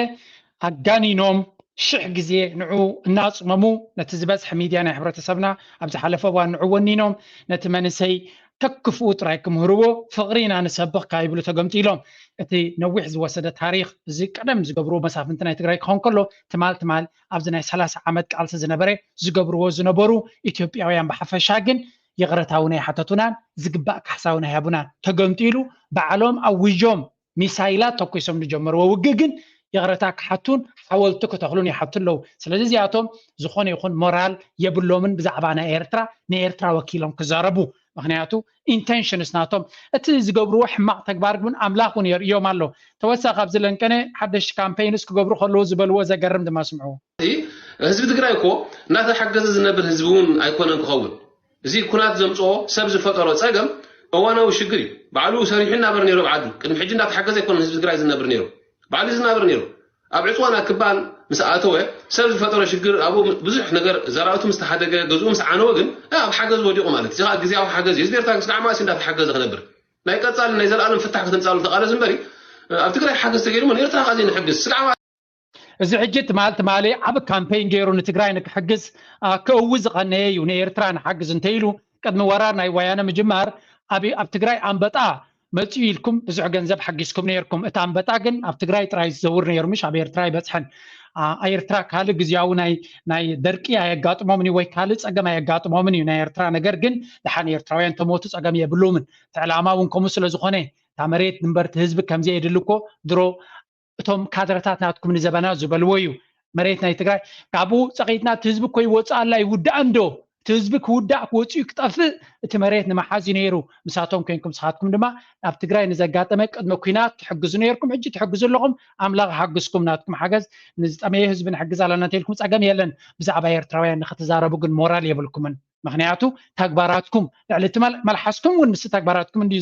ኣጋኒኖም ሽሕ ግዜ ንዑ እናፅመሙ ነቲ ዝበዝሐ ሚድያ ናይ ሕብረተሰብና ኣብ ዝሓለፈ እዋን ንዑ ወኒኖም ነቲ መንእሰይ ከክፍኡ ጥራይ ክምህርዎ ፍቕሪ ኢና ንሰብኽ ካብ ይብሉ ተገምጢሎም። እቲ ነዊሕ ዝወሰደ ታሪኽ እዚ ቀደም ዝገብርዎ መሳፍንቲ ናይ ትግራይ ክኸውን ከሎ ትማል ትማል ኣብዚ ናይ ሰላሳ ዓመት ቃልሲ ዝነበረ ዝገብርዎ ዝነበሩ ኢትዮጵያውያን ብሓፈሻ ግን ይቕረታ እውን ኣይሓተቱናን ዝግባእ ካሕሳ እውን ኣይሃቡናን። ተገምጢሉ ባዕሎም ኣዊጆም ሚሳይላት ተኩሶም ዝጀመርዎ ውግእ ግን ይቕረታ ክሓቱን ሓወልቲ ክተኽሉን ይሓቱ ኣለዉ። ስለዚ እዚኣቶም ዝኾነ ይኹን ሞራል የብሎምን ብዛዕባ ናይ ኤርትራ ንኤርትራ ወኪሎም ክዛረቡ። ምክንያቱ ኢንቴንሽንስ ናቶም እቲ ዝገብርዎ ሕማቕ ተግባር ግን ኣምላኽ እውን የርእዮም ኣሎ። ተወሳኺ ኣብዚ ለንቀነ ሓደሽቲ ካምፔይንስ ክገብሩ ከለዉ ዝበልዎ ዘገርም ድማ ስምዕዎ። ህዝቢ ትግራይ እኮ እናተሓገዘ ዝነብር ህዝቢ እውን ኣይኮነን ክኸውን። እዚ ኩናት ዘምፅኦ ሰብ ዝፈጠሮ ፀገም እዋናዊ ሽግር እዩ። ባዕሉ ሰሪሑ ይናበር ነይሩ ኣብ ዓዱ። ቅድሚ ሕጂ እንዳተሓገዘ ኣይኮነን ህዝቢ ትግራይ ዝነብር ነይሩ። ባዕሉ እዩ ዝናበር ነይሩ። ኣብ ዕፅዋን ኣክባን ምስ ኣተወ ሰብ ዝፈጠሮ ሽግር ኣብኡ ብዙሕ ነገር ዘራእቱ ምስ ተሓደገ ገዝኡ ምስ ዓነወ ግን ኣብ ሓገዝ ወዲቑ ማለት እዩ። እዚ ከዓ ግዝያዊ ሓገዝ እዩ። ህዝቢ ኤርትራ ስጋዕ መዓስ እዩ እንዳተሓገዘ ክነብር? ናይ ቀፃሊ ናይ ዘለኣለም ፍታሕ ከተምፃሉ ተቓለስ እምበሪ ኣብ ትግራይ ሓገዝ ተገይሩ እሞ ንኤርትራ ከዓ ዘይንሕግዝ ስጋዕ መዓስ እዚ ሕጂ ትማል ትማሊ ዓቢ ካምፔን ገይሩ ንትግራይ ንክሕግዝ ክእዊ ዝቐነየ እዩ። ንኤርትራ ንሓግዝ እንተ ኢሉ ቅድሚ ወራር ናይ ወያነ ምጅማር ኣብ ኣብ ትግራይ ኣንበጣ መፅኡ ኢልኩም ብዙሕ ገንዘብ ሓጊዝኩም ነይርኩም። እቲ ኣንበጣ ግን ኣብ ትግራይ ጥራይ ዝዘውር ነይሩ፣ ምሽ ኣብ ኤርትራ ኣይበፅሐን። ኤርትራ ካልእ ግዜያዊ ናይ ናይ ደርቂ ኣየጋጥሞምን እዩ ወይ ካልእ ፀገም ኣየጋጥሞምን እዩ ናይ ኤርትራ። ነገር ግን ደሓን ኤርትራውያን ተሞቱ ፀገም የብሎምን። እቲ ዕላማ እውን ከምኡ ስለ ዝኾነ እታ መሬት ንበርቲ ህዝቢ ከምዘየድሊ እኮ ድሮ እቶም ካድረታት ናትኩም ንዘበና ዝበልዎ እዩ። መሬት ናይ ትግራይ ካብኡ ፀቒጥና እቲ ህዝቢ እኮ ይወፅእ ኣላ ይውዳእ እንዶ እቲ ህዝቢ ክውዳእ ክወፅኡ ክጠፍእ እቲ መሬት ንምሓዝ እዩ ነይሩ። ምሳቶም ኮይንኩም ስኻትኩም ድማ ኣብ ትግራይ ንዘጋጠመ ቅድመ ኩናት ትሕግዙ ነይርኩም ሕጂ ትሕግዙ ኣለኹም። ኣምላኽ ሓግዝኩም ናትኩም ሓገዝ ንዝጠመየ ህዝቢ ንሕግዝ ኣለና እንተኢልኩም ፀገም የለን። ብዛዕባ ኤርትራውያን ንክትዛረቡ ግን ሞራል የብልኩምን። ምክንያቱ ተግባራትኩም ልዕሊ እቲ መልሓስኩም እውን ምስ ተግባራትኩም እንድዩ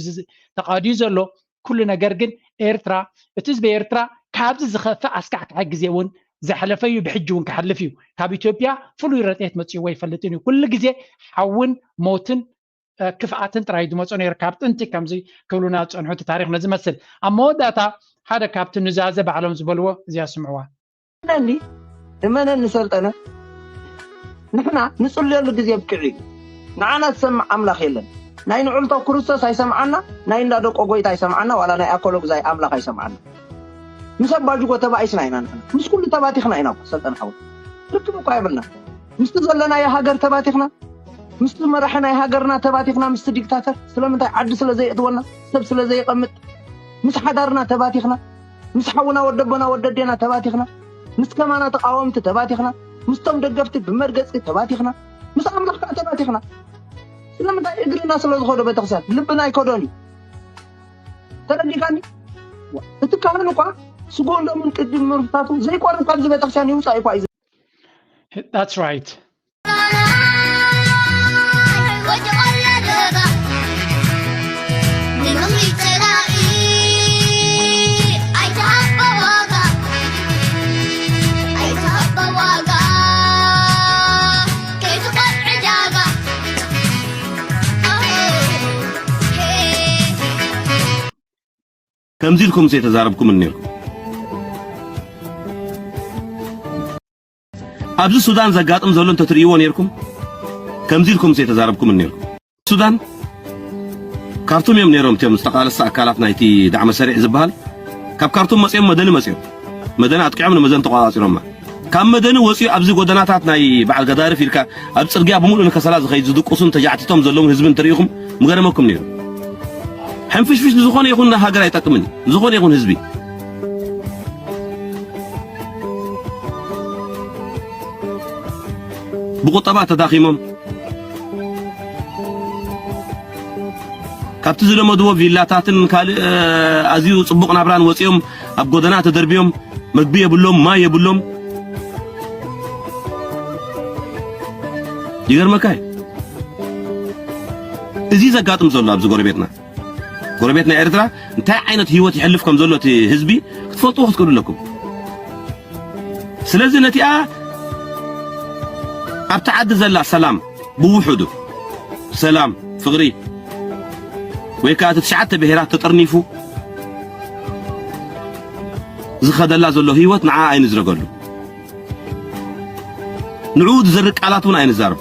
ተቃድዩ ዘሎ። ኩሉ ነገር ግን ኤርትራ እቲ ህዝቢ ኤርትራ ካብዚ ዝኸፍእ ኣስካሕካሒ ግዜ እውን ዘሕለፈ እዩ ብሕጂ እውን ክሓልፍ እዩ። ካብ ኢትዮጵያ ፍሉይ ረድኤት መፅእዎ ኣይፈልጥን እዩ። ኩሉ ግዜ ሓውን ሞትን ክፍኣትን ጥራይ ዝመፁ ነይሩ ካብ ጥንቲ ከምዚ ክብሉና ዝፀንሑ እቲ ታሪክ ነዚ መስል። ኣብ መወዳእታ ሓደ ካብቲ ኑዛዘ ባዕሎም ዝበልዎ እዚኣ ስምዕዋ። እመነኒ እመነኒ ሰልጠነ ንሕና ንፅልየሉ ግዜ ኣብቂዑ እዩ። ንዓና ዝሰምዕ ኣምላኽ የለን። ናይ ንዑልቶ ክርስቶስ ኣይሰምዓና፣ ናይ እንዳ ደቆ ጎይታ ኣይሰምዓና፣ ዋላ ናይ ኣኮሎጉዛይ ኣምላኽ ኣይሰምዓና። ምስ ኣባጅጎ ተባኢስና ኢና ንሕና። ምስ ኩሉ ተባቲኽና ኢና እኮ ሰልጠነ ሓወይ። ርክብ እኳ የብልና። ምስቲ ዘለናዮ ሃገር ተባቲኽና፣ ምስቲ መራሒ ናይ ሃገርና ተባቲኽና፣ ምስቲ ዲክታተር ስለምንታይ ዓዲ ስለ ዘየእትወና፣ ሰብ ስለ ዘየቐምጥ፣ ምስ ሓዳርና ተባቲኽና፣ ምስ ሓውና ወደቦና ወደዴና ተባቲኽና፣ ምስ ከማና ተቓወምቲ ተባቲኽና፣ ምስቶም ደገፍቲ ብመርገጺ ተባቲኽና፣ ምስ ኣምላኽ ከኣ ተባቲኽና። ስለምንታይ እግርና ስለ ዝኾዶ ቤተክርስትያን ልብና ኣይከዶን እዩ። ተረዲካኒ? እቲ ካህን እኳ ስጎን ደሙን ቅድሚ ምፍታቱ ዘይቆርብ ካብዚ ቤተክርስትያን ይውፃእ እኳ እዩ። That's right. ከምዚ ኢልኩም ዘይተዛረብኩምን ነይርኩም። ኣብዚ ሱዳን ዘጋጥም ዘሎ እንተትርእይዎ ነይርኩም ከምዚ ኢልኩም ዘይተዛረብኩምን ነይርኩም። ሱዳን ካርቱም እዮም ነይሮም እቲኦም ዝተቓለሰ ኣካላት ናይቲ ዳዕመ ሰሪዕ ዝበሃል። ካብ ካርቱም መፂኦም መደኒ መፂኦም መደኒ ኣጥቂዖም ንመዘን ተቋፃፂሮማ። ካብ መደኒ ወፂኡ ኣብዚ ጎደናታት ናይ በዓል ገዳርፍ ኢልካ ኣብ ፅርግያ ብምሉእ ንከሰላ ዝኸይድ ዝድቅሱን ተጃዕቲቶም ዘለውን ህዝቢ እንተሪኢኹም ምገረመኩም ነይሩ። ሕንፍሽፍሽ ንዝኾነ ይኹን ሃገር ኣይጠቅምን እዩ። ንዝኾነ ይኹን ህዝቢ ብቁጠባ ተዳኺሞም ዝለመድዎ ቪላታትን ካልእ ኣዝዩ ጽቡቕ ናብራን ወጺኦም ኣብ ጎደና ተደርብዮም፣ መግቢ የብሎም፣ ማይ የብሎም። ይገርመካ እዩ። እዚ ዘጋጥም ዘሎ ኣብዚ ጎረቤትና፣ ጎረቤትና ኤርትራ እንታይ ዓይነት ህይወት ይሕልፍ ከም ዘሎ እቲ ህዝቢ ክትፈልጥዎ ክትክእሉ ኣለኩም። ስለዚ ነቲኣ ኣብቲ ዓዲ ዘላ ሰላም ብውሑዱ ሰላም፣ ፍቕሪ፣ ወይ ከኣ እቲ ትሽዓተ ብሄራት ተጠርኒፉ ዝኸደላ ዘሎ ህይወት ንዓ ኣይንዝረገሉ። ንዕኡ ዝዘርእ ቃላት እውን ኣይንዛረብ።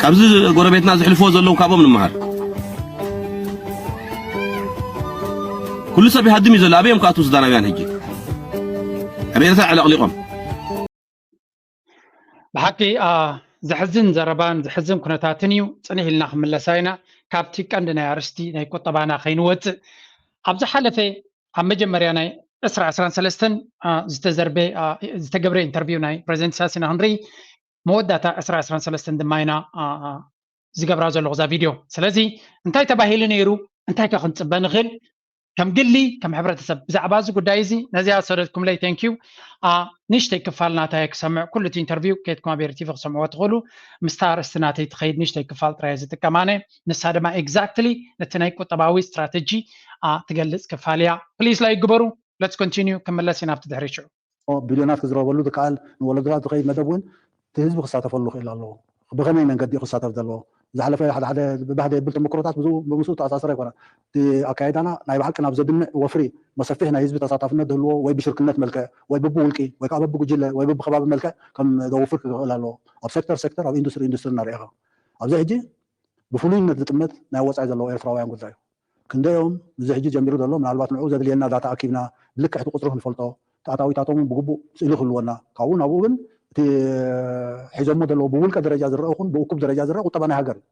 ካብዚ ጎረቤትና ዝሕልፍዎ ዘለዉ ካብኦም ንምሃር። ኩሉ ሰብ ይሃድም እዩ ዘሎ። ኣበዮም ክኣትዉ ሱዳናውያን ሕጂ? ኣብ ኤርትራ ዕለቕሊቖም። ብሓቂ ዘሕዝን ዘረባን ዘሕዝን ኩነታትን እዩ። ጽንሕ ኢልና ክምለሳ ኢና። ካብቲ ቀንዲ ናይ ኣርስቲ ናይ ቁጠባና ከይንወፅእ፣ ኣብ ዝሓለፈ ኣብ መጀመርያ ናይ ዕስራ ዕስራን ሰለስተን ዝተዘርበ ዝተገብረ ኢንተርቪው ናይ ፕሬዚደንት ኢሳያስ ኢና ክንርኢ፣ መወዳእታ ዕስራ ዕስራን ሰለስተን ድማ ኢና ዝገብራ ዘለኹ እዛ ቪድዮ። ስለዚ እንታይ ተባሂሉ ነይሩ፣ እንታይ ከ ክንፅበ ንኽእል? ከም ግሊ ከም ሕብረተሰብ ብዛዕባ እዚ ጉዳይ እዚ ነዚኣ ዝሰደድኩምለይ thank you። ንእሽተይ ክፋል ናታ ክሰምዕ፣ ኩሉ እቲ ኢንተርቪው ከይድኩም ኣብ ኤሪ ቲቪ ክሰምዕዎ ትኽእሉ። ምስታ ኣርእስቲ ናተይ ትኸይድ ንእሽተይ ክፋል ጥራይ ዝጥቀም ኣነ። ንሳ ድማ exactly ነቲ ናይ ቁጠባዊ ስትራተጂ ትገልጽ ክፋል እያ። ፕሊዝ ላይክ ግበሩ። Let's continue። ክምለስ ኢና ኣብቲ ድሕሪ ሽዑ። ቢልዮናት ክዝረበሉ ዝከኣል ንወለዶታት ዝኸይድ መደብ እውን እቲ ህዝቢ ክሳተፈሉ ክእል ኣለዎ። ብኸመይ መንገዲ ክሳተፍ ዘለዎ ዝሓለፈ ሓደ ሓደ ብባህደ የብል ተመክሮታት ብዝኡ ብምስኡ ተኣሳሰረ ኣይኮነ። እቲ ኣካይዳና ናይ ብሓቂ ናብ ዘድምዕ ወፍሪ መሰፊሕ ናይ ህዝቢ ተሳታፍነት ዝህልዎ ወይ ብሽርክነት መልክዕ ወይ ብብውልቂ ወይ ከዓ በብጉጅለ ወይ በብከባቢ መልክዕ ከም ዘውፍር ክኽእል ኣለዎ። ኣብ ሴክተር ሴክተር ኣብ ኢንዱስትሪ ኢንዱስትሪ እናርኢኻ ኣብዚ ሕጂ ብፍሉይነት ዝጥመት ናይ ወፃኢ ዘለዉ ኤርትራውያን ጉዳይ እዩ። ክንደዮም እዚ ሕጂ ጀሚሩ ዘሎ ምናልባት ንዕኡ ዘድልየና ዳታ ኣኪብና ብልክዕ እቲ ቁፅሪ ክንፈልጦ እቲ ኣታዊታቶም እውን ብግቡእ ስእሊ ክህልወና ካብኡ ናብኡ ግን እቲ ሒዞሞ ዘለዉ ብውልቀ ደረጃ ዝረአ ኹን ብእኩብ ደረጃ ዝረአ ቁጠባ ናይ ሃገር እዩ።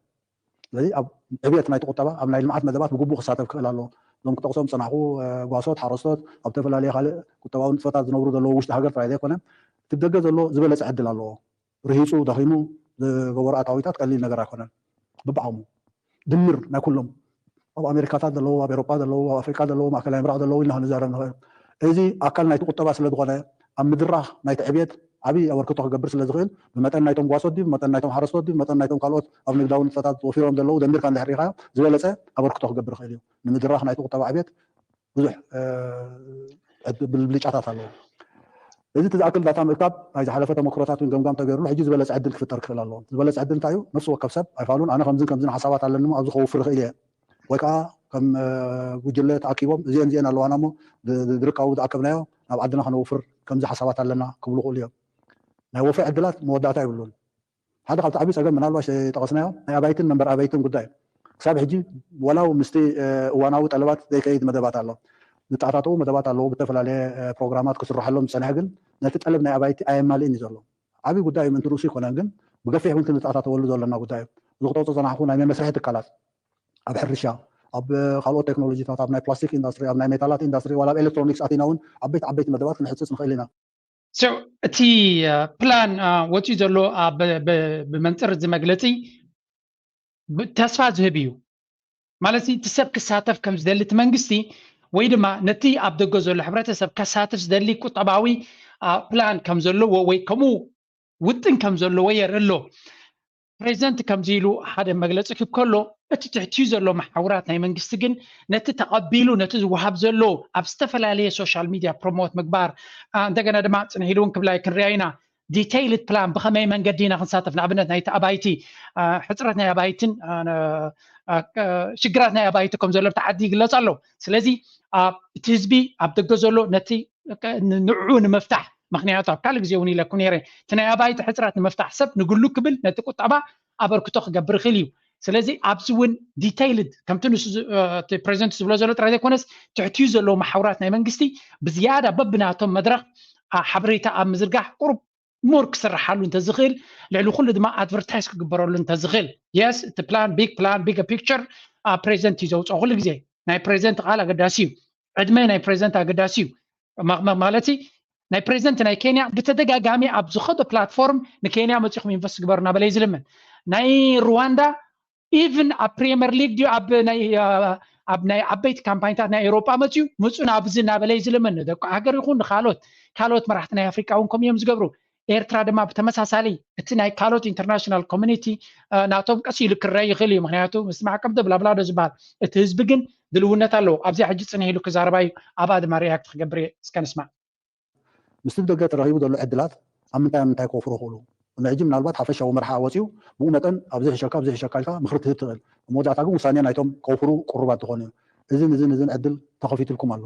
ስለዚ ኣብ ዕብየት ናይቲ ቁጠባ ኣብ ናይ ልምዓት መደባት ብግቡእ ክሳተፍ ክኽእል ኣለዎ። እዞም ክጠቕሶም ዝፀናሕኹ ጓሶት፣ ሓረስቶት፣ ኣብ ዝተፈላለየ ካልእ ቁጠባዊ ንጥፈታት ዝነብሩ ዘለዉ ውሽጢ ሃገር ጥራይ ዘይኮነ እቲ ብደገ ዘሎ ዝበለፀ ዕድል ኣለዎ። ርሂፁ ደኺሙ ዝገበሮ ኣታዊታት ቀሊል ነገር ኣይኮነን። ብብዓቕሙ ድምር ናይ ኩሎም ኣብ ኣሜሪካታት ዘለዉ ኣብ ኤሮጳ ዘለዉ ኣብ ኣፍሪቃ ዘለዉ ማእከላይ ምብራቕ ዘለዉ ኢልና ክንዛረብ ንኽእል። እዚ ኣካል ናይቲ ቁጠባ ስለ ዝኾነ ኣብ ምድራኽ ናይቲ ዕብየት ዓብዪ ኣበርክቶ ክገብር ስለ ዝኽእል ብመጠን ናይቶም ጓሶት ድዩ ብመጠን ናይቶም ሓረስቶት ድዩ ብመጠን ናይቶም ካልኦት ኣብ ንግዳዊ ንጥፈታት ወፊሮም ዘለዉ ደሚርካ እንድሕር ርኢኻዮ ዝበለፀ ኣበርክቶ ክገብር ይኽእል እዩ። ንምድራኽ ናይቲ ቁጠባ ዕብየት ብዙሕ ብልጫታት ኣለዎ። እዚ እቲ ዝኣክል ዳታ ምእካብ ናይ ዝሓለፈ ተመክሮታት እውን ገምጋም ተገይሩሉ ሕጂ ዝበለፀ ዕድል ክፍጠር ክኽእል ኣለዎ። ዝበለፀ ዕድል እንታይ እዩ? ነፍሲ ወከፍ ሰብ ኣይፋሉን ኣነ ከምዝን ከምዝን ሓሳባት ኣለኒ እሞ ኣብዚ ከውፍር ይኽእል እየ ወይ ከዓ ከም ጉጅለ ተኣኪቦም እዚአን እዚአን ኣለዋና እሞ ዝርካቡ ዝኣከብናዮ ናብ ዓድና ከነውፍር ከምዚ ሓሳባት ኣለና ክብሉ ይኽእሉ እዮም። ናይ ወፍሪ ዕድላት መወዳእታ የብሉን። ሓደ ካብቲ ዓብዪ ፀገም ምናልባሽ ጠቐስናዮ ናይ ኣባይትን መንበር ኣባይትን ጉዳይ ክሳብ ሕጂ ወላው ምስቲ እዋናዊ ጠለባት ዘይከይድ መደባት ኣሎ። ዝተኣታተዉ መደባት ኣለዉ ብተፈላለየ ፕሮግራማት ክስርሐሎም ዝፀንሐ ግን ነቲ ጠለብ ናይ ኣባይቲ ኣየማልእን እዩ ዘሎ። ዓብዪ ጉዳይ ምእንቲ ርእሱ ይኮነን ግን ብገፊሕ እውን ክንተኣታተወሉ ዘለና ጉዳይ እዩ። እዚ ክጠቕሶ ዝፀናሕኩ ናይ መመስርሒ ትካላት ኣብ ሕርሻ ኣብ ካልኦት ቴክኖሎጂታት ኣብ ናይ ፕላስቲክ ኢንዳስትሪ ኣብ ናይ ሜታላት ኢንዳስትሪ ዋላ ኣብ ኤሌክትሮኒክስ ኣቲና እውን ዓበይቲ ዓበይቲ መደባት ክንሕፅፅ ንኽእል ኢና። እቲ ፕላን ወፂኡ ዘሎ ብመንፅር እዚ መግለፂ ተስፋ ዝህብ እዩ ማለት እቲ ሰብ ክሳተፍ ከም ዝደሊ እቲ መንግስቲ ወይ ድማ ነቲ ኣብ ደገ ዘሎ ሕብረተሰብ ከሳትፍ ዝደሊ ቁጠባዊ ፕላን ከም ዘለዎ ወይ ከምኡ ውጥን ከም ዘለዎ የርኢ ኣሎ። ፕሬዚደንት ከምዚ ኢሉ ሓደ መግለፂ ክብ ከሎ እቲ ትሕትኡ ዘሎ መሓውራት ናይ መንግስቲ ግን ነቲ ተቐቢሉ ነቲ ዝወሃብ ዘሎ ኣብ ዝተፈላለየ ሶሻል ሚድያ ፕሮሞት ምግባር እንደገና ድማ ፅንሕ ኢሉ እውን ክብላይ ክንሪኣ ኢና። ዲቴይልድ ፕላን ብኸመይ መንገዲ ኢና ክንሳተፍ ንኣብነት ናይቲ ኣባይቲ ሕፅረት ናይ ኣባይትን ሽግራት ናይ ኣባይቲ ከም ዘሎ ብቲ ዓዲ ይግለፅ ኣሎ። ስለዚ እቲ ህዝቢ ኣብ ደገ ዘሎ ነቲ ንዕኡ ንምፍታሕ ምክንያቱ ኣብ ካልእ ግዜ እውን ኢለኩ ነይረ እቲ ናይ ኣባይቲ ሕፅረት ንምፍታሕ ሰብ ንግሉ ክብል ነቲ ቁጠባ ኣበርክቶ ክገብር ይኽእል እዩ። ስለዚ ኣብዚ እውን ዲተይልድ ከምቲ ንሱ ፕሬዚደንት ዝብሎ ዘሎ ጥራይ ዘይኮነስ ትሕትኡ ዘለዉ መሓውራት ናይ መንግስቲ ብዝያዳ በብናቶም መድረኽ ሓበሬታ ኣብ ምዝርጋሕ ቁሩብ ሞር ክስርሓሉ እንተዝኽእል ልዕሊ ኩሉ ድማ ኣድቨርታይዝ ክግበረሉ እንተዝኽእል የስ እቲ ፕላን ቢግ ፕላን ቢግ ፒክቸር ፕሬዚደንት እዩ ዘውፅኦ ኩሉ ግዜ ናይ ፕሬዚደንት ቃል ኣገዳሲ እዩ። ዕድመ ናይ ፕሬዚደንት ኣገዳሲ እዩ ማለት ናይ ፕሬዚደንት ናይ ኬንያ ብተደጋጋሚ ኣብ ዝኸዶ ፕላትፎርም ንኬንያ መፂኹም ኢንቨስት ግበሩ እናበለ እዩ ዝልምን። ናይ ሩዋንዳ ኢቭን ኣብ ፕሪምየር ሊግ ድዩ ኣብ ናይ ኣብ ናይ ዓበይቲ ካምፓኒታት ናይ ኤውሮጳ መፅዩ ምፁ ናብዚ እናበለ እዩ ዝልምን። ንደቂ ሃገር ይኹን ንካልኦት ካልኦት መራሕቲ ናይ ኣፍሪቃ እውን ከምኡ እዮም ዝገብሩ። ኤርትራ ድማ ብተመሳሳሊ እቲ ናይ ካልኦት ኢንተርናሽናል ኮሚኒቲ ናቶም ቀስ ኢሉ ክረአ ይኽእል እዩ። ምክንያቱ ምስ ማዕቀብ ዶ ብላብላ ዶ ዝበሃል እቲ ህዝቢ ግን ድልውነት ኣለዎ። ኣብዚኣ ሕጂ ፅንሕ ኢሉ ክዛረባ እዩ። ኣብኣ ድማ ሪያክት ክገብር እየ። እስከ ንስማዕ። ምስቲ ብደገ ተረኺቡ ዘሎ ዕድላት ኣብ ምንታይ ኣብ ምንታይ ክወፍሩ ይኽእሉ? ንሕጂ ምናልባት ሓፈሻዊ መርሓ ወፂኡ ብኡ መጠን ኣብዚ ሕሸካ ኣብዚ ሕሸካ ኢልካ ምኽሪ ትህብ ትኽእል። ኣብ መወዳእታ ግን ውሳኔ ናይቶም ከውፍሩ ቅሩባት ዝኾኑ እዩ። እዝን እዝን እዝን ዕድል ተኸፊትልኩም ኣሎ።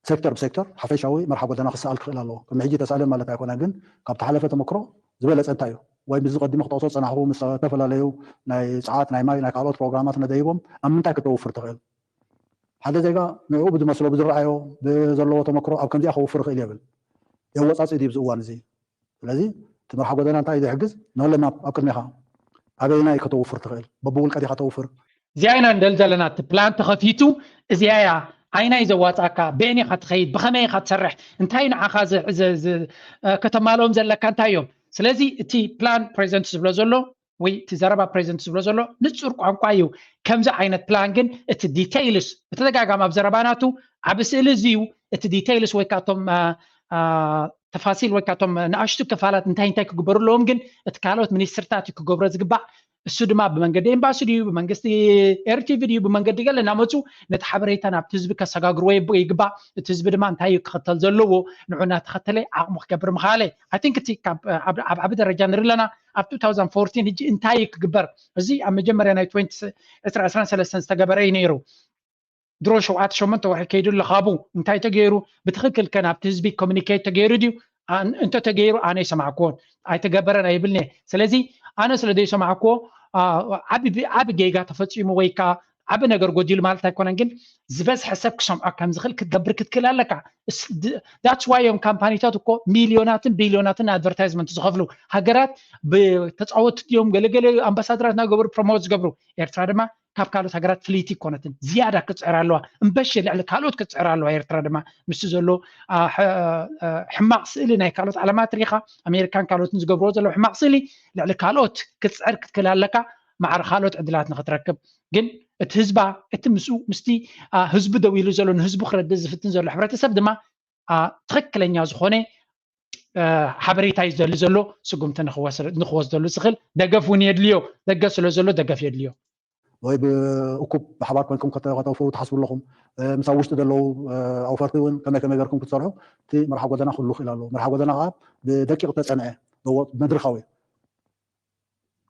ሴክተር ብሴክተር ሓፈሻዊ መርሓ ጎደና ክሰኣል ክኽእል ኣለዎ። ከም ሕጂ ተሳእለን ማለት ኣይኮነ፣ ግን ካብ ተሓለፈ ተመክሮ ዝበለፀ እንታይ እዩ ወይ ምስዚ ቀዲሙ ክጠቕሶ ዝፀናሕኹ ምስ ዝተፈላለዩ ናይ ፀዓት ናይ ማይ ናይ ካልኦት ፕሮግራማት ነደይቦም ኣብ ምንታይ ክተውፍር ትኽእል? ሓደ ዜጋ ንዕኡ ብዝመስሎ ብዝረኣዮ ብዘለዎ ተመክሮ ኣብ ከምዚኣ ከውፍር ይኽእል የብል የወፃፅእ ድዩ ኣብዚ እዋን እዚ? ስለዚ እቲ መርሓ ጎደና እንታይ እዩ ዝሕግዝ? ንክለና ኣብ ቅድሜኻ ኣበይናይ ከተውፍር ትኽእል? በብውልቀ ዲኻ ተውፍር? እዚኣ ኢና ንደል ዘለና። እቲ ፕላን ተኸፊቱ እዚኣ እያ። ኣይናይ ዘዋፃእካ በየን ኢኻ ትኸይድ? ብኸመይ ኢኻ ትሰርሕ? እንታይ ንዓኻ ከተማልኦም ዘለካ እንታይ እዮም? ስለዚ እቲ ፕላን ፕሬዚደንት ዝብሎ ዘሎ ወይ እቲ ዘረባ ፕሬዚደንት ዝብሎ ዘሎ ንፁር ቋንቋ እዩ። ከምዚ ዓይነት ፕላን ግን እቲ ዲቴይልስ ብተደጋጋሚ ኣብ ዘረባናቱ ዓብ ስእሊ እዚ እዩ። እቲ ዲቴይልስ ወይ ካቶም ተፋሲል ወይ ካቶም ንኣሽቱ ክፋላት እንታይ እንታይ ክግበሩ ኣለዎም ግን እቲ ካልኦት ሚኒስትርታት እዩ ክገብሮ ዝግባእ። እሱ ድማ ብመንገዲ ኤምባሲ ድዩ ብመንግስቲ ኤርቲቪ ድዩ ብመንገዲ ገለ እናመፁ ነቲ ሓበሬታ ናብቲ ህዝቢ ከሰጋግርዎ ይግባእ። እቲ ህዝቢ ድማ እንታይ እዩ ክኽተል ዘለዎ ንዑ እናተኸተለ ዓቕሙ ክገብር ምኻለ። ኣይ ቲንክ እቲ ኣብ ዓቢ ደረጃ ንርኢ ኣለና። ኣብ two thousand fourteen ሕጂ እንታይ እዩ ክግበር? እዚ ኣብ መጀመርያ ናይ ዕስራ ዕስራን ሰለስተን ዝተገበረ እዩ ነይሩ። ድሮ ሸውዓተ ሸሞንተ ወርሒ ከይዱ ኣለኻቡ እንታይ ተገይሩ? ብትኽክል ከ ናብቲ ህዝቢ ኮሚኒኬት ተገይሩ ድዩ? እንተተገይሩ ኣነ ይሰማዕክዎን ኣይተገበረን ኣይብልኒ። ስለዚ ኣነ ስለ ዘይሰማዕክዎ ዓቢ ጌጋ ተፈፂሙ ወይ ከዓ ዓቢ ነገር ጎዲሉ ማለት ኣይኮነን፣ ግን ዝበዝሐ ሰብ ክሰምዖ ከም ዝኽእል ክትገብር ክትክእል ኣለካ። ዳትስ ዋይ እዮም ካምፓኒታት እኮ ሚልዮናትን ቢልዮናትን ኣድቨርታይዝመንት ዝኸፍሉ። ሃገራት ብተፃወትቲ እዮም ገለገለ ኣምባሳደራት እናገበሩ ፕሮሞት ዝገብሩ። ኤርትራ ድማ ካብ ካልኦት ሃገራት ፍልይቲ ይኮነትን፣ ዝያዳ ክትፅዕር ኣለዋ። እምበሸ ልዕሊ ካልኦት ክትፅዕር ኣለዋ። ኤርትራ ድማ ምስቲ ዘሎ ሕማቕ ስእሊ ናይ ካልኦት ዓለማት ሪኻ ኣሜሪካን ካልኦትን ዝገብርዎ ዘለዉ ሕማቕ ስእሊ ልዕሊ ካልኦት ክትፅዕር ክትክእል ኣለካ። ማዕረ ካልኦት ዕድላት ንክትረክብ ግን እቲ ህዝባ እቲ ምስኡ ምስቲ ህዝቡ ደው ኢሉ ዘሎ ንህዝቡ ክረድእ ዝፍትን ዘሎ ሕብረተሰብ ድማ ትኽክለኛ ዝኾነ ሓበሬታ እዩ ዘሉ ዘሎ ስጉምቲ ንክወስደሉ ዝኽእል ደገፍ እውን የድልዮ። ደገፍ ስለ ዘሎ ደገፍ የድልዮ። ወይ ብእኩብ ብሓባር ኮንኩም ከተውፍሩ ትሓስቡ ኣለኹም? ምስ ኣብ ውሽጢ ዘለዉ ኣውፈርቲ እውን ከመይ ከመይ ገርኩም ክትሰርሑ እቲ መርሓ ጎደና ክህሉ ክእል ኣለዎ። መርሓ ጎደና ከዓ ብደቂቕ ተፀንዐ መድረኻዊ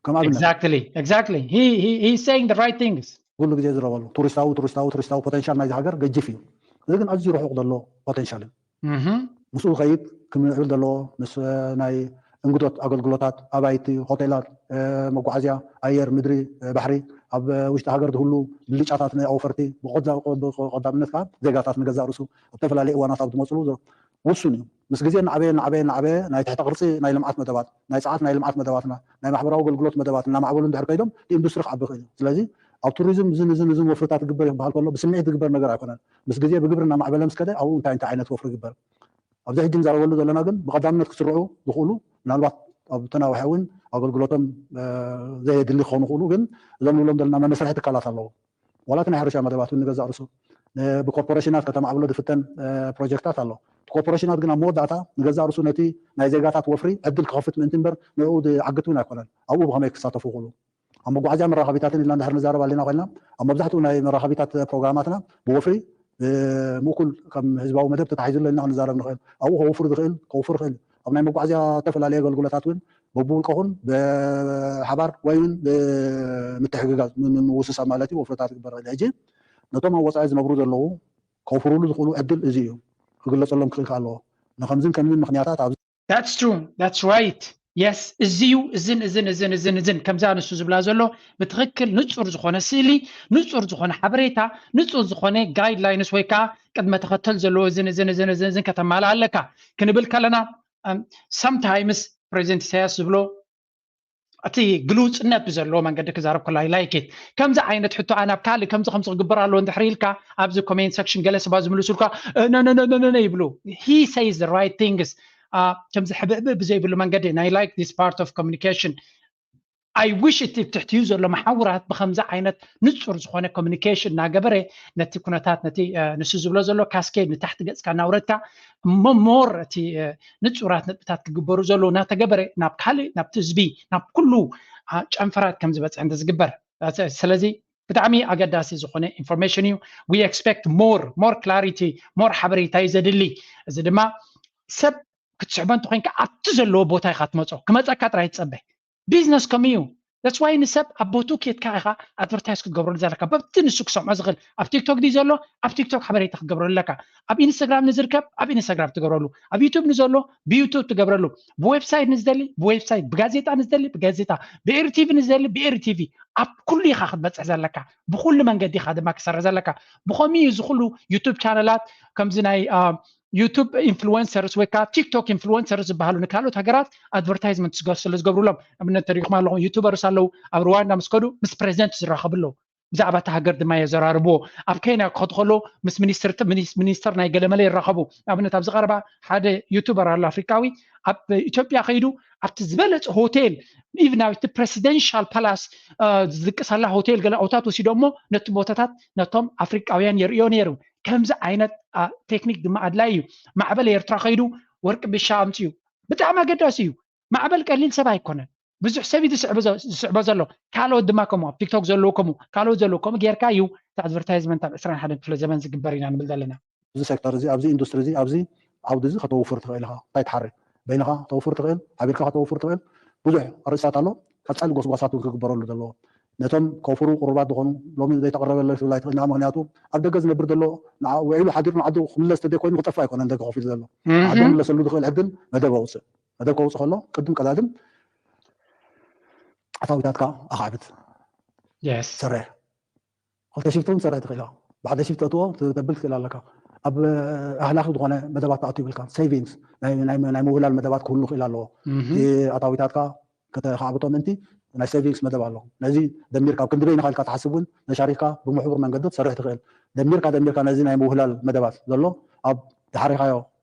ከም ኣብነት exactly exactly he he he's saying the right things ኩሉ ግዜ ዝረበሉ ቱሪስታዊ ቱሪስታዊ ቱሪስታዊ ፖቴንሻል ናይዚ ሃገር ገጅፍ እዩ። እዚ ግን ኣዝዩ ርሑቕ ዘሎ ፖቴንሻል እዩ። ምስኡ ዝኸይድ ክምዕብል ዘለዎ ምስ ናይ እንግዶት ኣገልግሎታት ኣባይቲ፣ ሆቴላት፣ መጓዓዝያ ኣየር፣ ምድሪ፣ ባሕሪ ኣብ ውሽጢ ሃገር ዝህሉ ብልጫታት ናይ ኣውፈርቲ ብቀዳምነት ከዓ ዜጋታት ንገዛእ ርእሱ ኣብ ዝተፈላለዩ እዋናት ኣብ ዝመፅሉ ውሱን እዩ። ምስ ግዜ እናዓበየ እናዓበየ እናዓበየ ናይ ትሕተ ቅርፂ ናይ ልምዓት መደባት፣ ናይ ፀዓት ናይ ልምዓት መደባትና፣ ናይ ማሕበራዊ ኣገልግሎት መደባት እናማዕበሉ እንድሕር ከይዶም እቲ ኢንዱስትሪ ክዓቢ ይኽእል እዩ። ስለዚ ኣብ ቱሪዝም እዝን እዝን እዝን ወፍርታት ይግበር ይበሃል ከሎ ብስምዒት ዝግበር ነገር ኣይኮነን። ምስ ግዜ ብግብሪ እናማዕበለ ምስ ከደ ኣብኡ እንታይ እንታይ ዓይነት ወፍሪ ይግበር? ኣብዚ ሕጂ ንዛረበሉ ዘለና ግን ብቐዳምነት ክስርዑ ዝኽእሉ ምናልባት ኣብ ተናውሐ እውን ኣገልግሎቶም ዘየድሊ ክኾኑ ይኽእሉ፣ ግን እዞም ንብሎም ዘለና መመስርሒ ትካላት ኣለዉ። ዋላ እቲ ናይ ሕርሻ መደባት እውን ንገዛእ ርእሱ ብኮርፖሬሽናት ከተማዕብሎ ዝፍተን ፕሮጀክታት ኣሎ። እቲ ኮርፖሬሽናት ግን ኣብ መወዳእታ ንገዛእ ርእሱ ነቲ ናይ ዜጋታት ወፍሪ ዕድል ክኸፍት ምእንቲ እምበር ንዕኡ ዝዓግት እውን ኣይኮነን። ኣብኡ ብኸመይ ክሳተፉ ይኽእሉ? ኣብ መጓዓዝያ መራኸቢታትን ኢልና እንድሕር ንዛረብ ኣለና ኮይና ኣብ መብዛሕትኡ ናይ መራኸቢታት ፕሮግራማትና ብወፍሪ ምእኩል ከም ህዝባዊ መደብ ተታሒዙ ኣሎ ኢልና ክንዛረብ ንኽእል። ኣብኡ ከውፍር ዝኽእል ከውፍር ይኽእል። ኣብ ናይ መጓዓዝያ ዝተፈላለዩ ኣገልግሎታት እውን በብውልቀኹን ብሓባር ወይ እውን ብምትሕግጋዝ ምውስሳ ማለት እዩ ወፍርታት ክግበር ይኽእል። ሕጂ ነቶም ኣብ ወፃኢ ዝነብሩ ዘለዉ ከውፍሩሉ ዝኽእሉ ዕድል እዚ እዩ። ክግለፀሎም ክኽእል ከ ኣለዎ። ንከምዝን ከምዝን ምክንያታት ኣብ That's true. That's right. Yes. እዚዩ እዝን እዝን እዝን እዝን እዝን ከምዛ ንሱ ዝብላ ዘሎ ብትኽክል ንጹር ዝኾነ ስእሊ፣ ንጹር ዝኾነ ሓበሬታ፣ ንጹር ዝኾነ ጋይድላይንስ ወይ ከዓ ቅድመ ተኸተል ዘለዎ እዝን እዝን እዝን እዝን እዝን ከተማልእ ኣለካ ክንብል ከለና sometimes ፕሬዚደንት ኢሳያስ ዝብሎ እቲ ግልውፅነት ብዘለዎ መንገዲ ክዛረብ ከሎ I like it። ከምዚ ዓይነት ሕቶ ኣነ ኣብ ካልእ ከምዚ ከምዚ ክግበር ኣለዎ እንድሕር ኢልካ ኣብዚ comment section ገለ ሰባት ዝምልሱልካ ነነነነነ ይብሉ። He says the right things። ከምዚ ሕብእብእ ብዘይብሉ መንገዲ ናይ like this part of communication። I wish እቲ ትሕትኡ ዘሎ መሓውራት ብከምዚ ዓይነት ንፁር ዝኾነ communication እናገበረ ነቲ ኩነታት ነቲ ንሱ ዝብሎ ዘሎ cascade ንታሕቲ ገፅካ እናውረድካ እሞ more እቲ ንፁራት ነጥብታት ክግበሩ ዘለዉ እናተገበረ ናብ ካልእ ናብቲ ህዝቢ ናብ ኩሉ ጨንፈራት ከም ዝበፅሕ እንተዝግበር። ስለዚ ብጣዕሚ ኣገዳሲ ዝኾነ information እዩ። We expect more more clarity more ሓበሬታ እዩ ዘድሊ። እዚ ድማ ሰብ ክትስሕቦ እንተኮይንካ ኣብቲ ዘለዎ ቦታ ኢካ ትመፆ። ክመፀካ ጥራይ ትፀበ። ቢዝነስ ከምኡ እዩ። That's why ንሰብ ኣብ ቦቱ ኬድካ ኢካ ኣድቨርታይዝ ክትገብረሉ ዘለካ በብቲ ንሱ ክሰምዖ ዝኽእል። ኣብ ቲክቶክ ድዩ ዘሎ ኣብ ቲክቶክ ሓበሬታ ክትገብረሉ ኣለካ። ኣብ ኢንስታግራም ንዝርከብ ኣብ ኢንስታግራም ትገብረሉ፣ ኣብ ዩቱብ ንዘሎ ብዩቱብ ትገብረሉ፣ ብዌብሳይት ንዝደሊ ብዌብሳይት፣ ብጋዜጣ ንዝደሊ ብጋዜጣ፣ ብኤሪ ቲቪ ንዝደሊ ብኤሪ ቲቪ። ኣብ ኩሉ ኢካ ክትበፅሕ ዘለካ፣ ብኩሉ መንገዲ ኢካ ድማ ክትሰርሕ ዘለካ። ብከምኡ እዩ እዚ ኩሉ ዩቱብ ቻነላት ከምዚ ናይ ዩቱብ ኢንፍሉወንሰርስ ወይ ከዓ ቲክቶክ ኢንፍሉወንሰርስ ዝበሃሉ ንካልኦት ሃገራት ኣድቨርታይዝመንት ስለ ዝገብሩሎም። ኣብነት ተሪኢኹም ኣለኹም ዩቱበርስ ኣለዉ ኣብ ሩዋንዳ ምስ ከዱ ምስ ፕሬዚደንት ዝራኸቡ ኣለዉ። ብዛዕባ እታ ሃገር ድማ የዘራርብዎ። ኣብ ኬንያ ክኸዱ ከለዉ ምስ ሚኒስተር ናይ ገለመለ ይራኸቡ። ኣብነት ኣብዚ ቀረባ ሓደ ዩቱበር ኣሎ ኣፍሪቃዊ ኣብ ኢትዮጵያ ከይዱ ኣብቲ ዝበለፀ ሆቴል ኢቭን ኣብቲ ፕሬሲደንሻል ፓላስ ዝድቅሰላ ሆቴል ገለ ኣውታት ወሲዶ እሞ ነቲ ቦታታት ነቶም ኣፍሪቃውያን የርእዮ ነይሩ። ከምዚ ዓይነት ቴክኒክ ድማ ኣድላይ እዩ። ማዕበል ኤርትራ ከይዱ ወርቂ ብሻ ኣምፅኡ። ብጣዕሚ ኣገዳሲ እዩ። ማዕበል ቀሊል ሰብ ኣይኮነን። ብዙሕ ሰብ እዩ ዝስዕቦ ዘሎ። ካልኦት ድማ ከምኡ ኣብ ቲክቶክ ዘለዉ ከምኡ ካልኦት ዘለዉ ከምኡ ጌርካ እዩ እቲ ኣድቨርታይዝመንት ኣብ ዕስራን ሓደን ክፍለ ዘመን ዝግበር ኢና ንብል ዘለና። እዚ ሴክተር እዚ ኣብዚ ኢንዱስትሪ እዚ ኣብዚ ዓውዲ እዚ ከተውፍር ትኽእል ኢኻ። እንታይ ትሓርድ በይንኻ ከተውፍር ትኽእል፣ ሓቢርካ ከተውፍር ትኽእል። ብዙሕ ኣርእስታት ኣሎ። ቀፃሊ ጎስጓሳት እውን ክግበረሉ ዘለዎ ነቶም ከውፍሩ ቅሩባት ዝኾኑ ሎሚ ዘይተቐረበለ ክብል ኣይትኽእል። ምክንያቱ ኣብ ደገ ዝነብር ዘሎ ውዒሉ ሓዲሩ ንዓዱ ክምለስ ተደይ ኮይኑ ክጠፍእ ኣይኮነን ደገ ከፊሉ ዘሎ ዓዱ ምለሰሉ ዝኽእል ዕድል መደብ ኣውፅእ። መደብ ከውፅእ ከሎ ቅድም ቀዳድም ኣታዊታትካ ኣኻዕብት ሰርሕ ክልተ ሽፍቲ እውን ትሰርሕ ትኽእል ኢኻ። ብሓደ ሽፍቲ ተእትዎ ተብል ትኽእል ኣለካ። ኣብ ኣህላኺ ዝኾነ መደባት ክኣቱ ይብልካ። ሴቪንግስ ናይ ምውህላል መደባት ክህሉ ክእል ኣለዎ። ኣታዊታትካ ከተኻዕብቶ ምእንቲ ናይ ሴቪንግስ መደብ ኣሎ። ነዚ ደሚርካ ኣብ ክንዲ በይንኻ ኢልካ ትሓስብ እውን ተሻሪክካ ብምሕቡር መንገዲ ትሰርሕ ትኽእል። ደሚርካ ደሚርካ ነዚ ናይ ምውህላል መደባት ዘሎ ኣብ ዝሓሪኻዮ